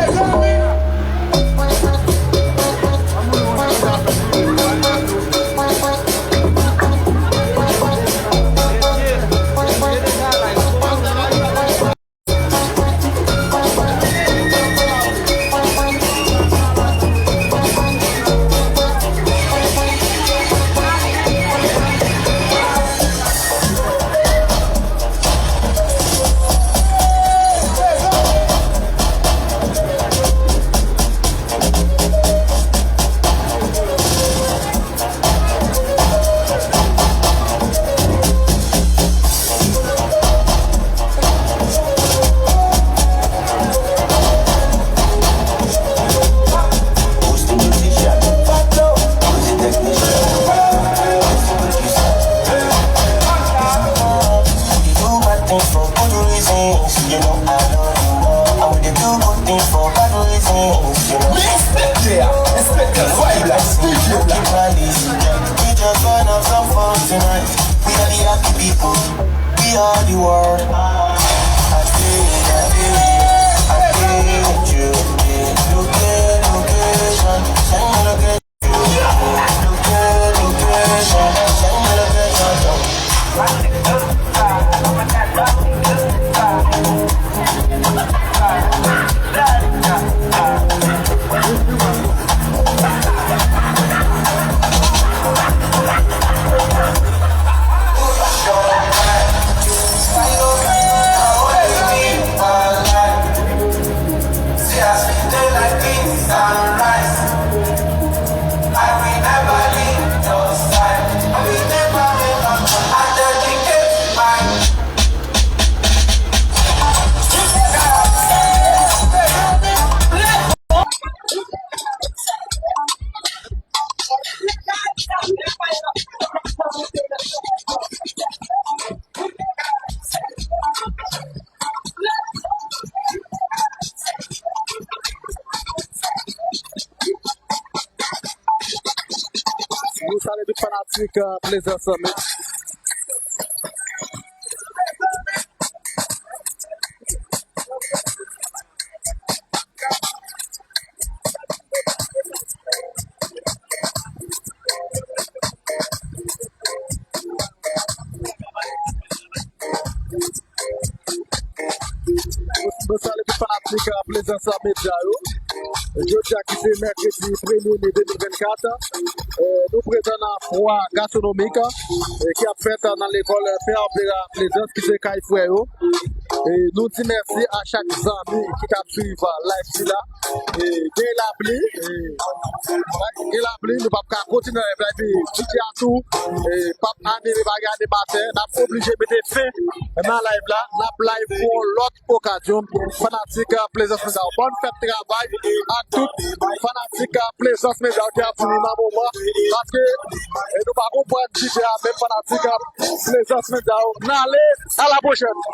We dey do bad things for good reasons, you know I know you know. And we dey do good things for bad reasons, you know. Inspector, Inspector, why you like D J Black? We just burn up some fun tonight. We are the happy people. We are the world. I did, I did, I did, you did. Location, location, send me location. Nou salye tout fanatik, euh, Plaisance Media. Nou salye tout fanatik, euh, Plaisance Media yo. Jodi a ki se mèkredi premye me de mil vennkat, euh, nou prezan nan fwa gastwonomik, euh, ki ap fèt nan lekòl Pè Opera Plaisance ki se kay frè yo. E nou di mèsi a chak zanmi ki t ap swiv live sila. E gen lapli, e gen lapli, nou p ap ka kontinye live la, epi D J a tou, e p ap anime bagay animatè, n ap oblije mete fen nan live la, n ap live pou yon lòt okazyon. Fanatik, euh, Plaisance Media, bòn fèt travay ak tout fanatik, euh, Plaisance Media ki ap vini nan moman, paske, e nou pa konprann D J a, menm fanatik, euh, Plaisance Media, n ale, a la pwochèn.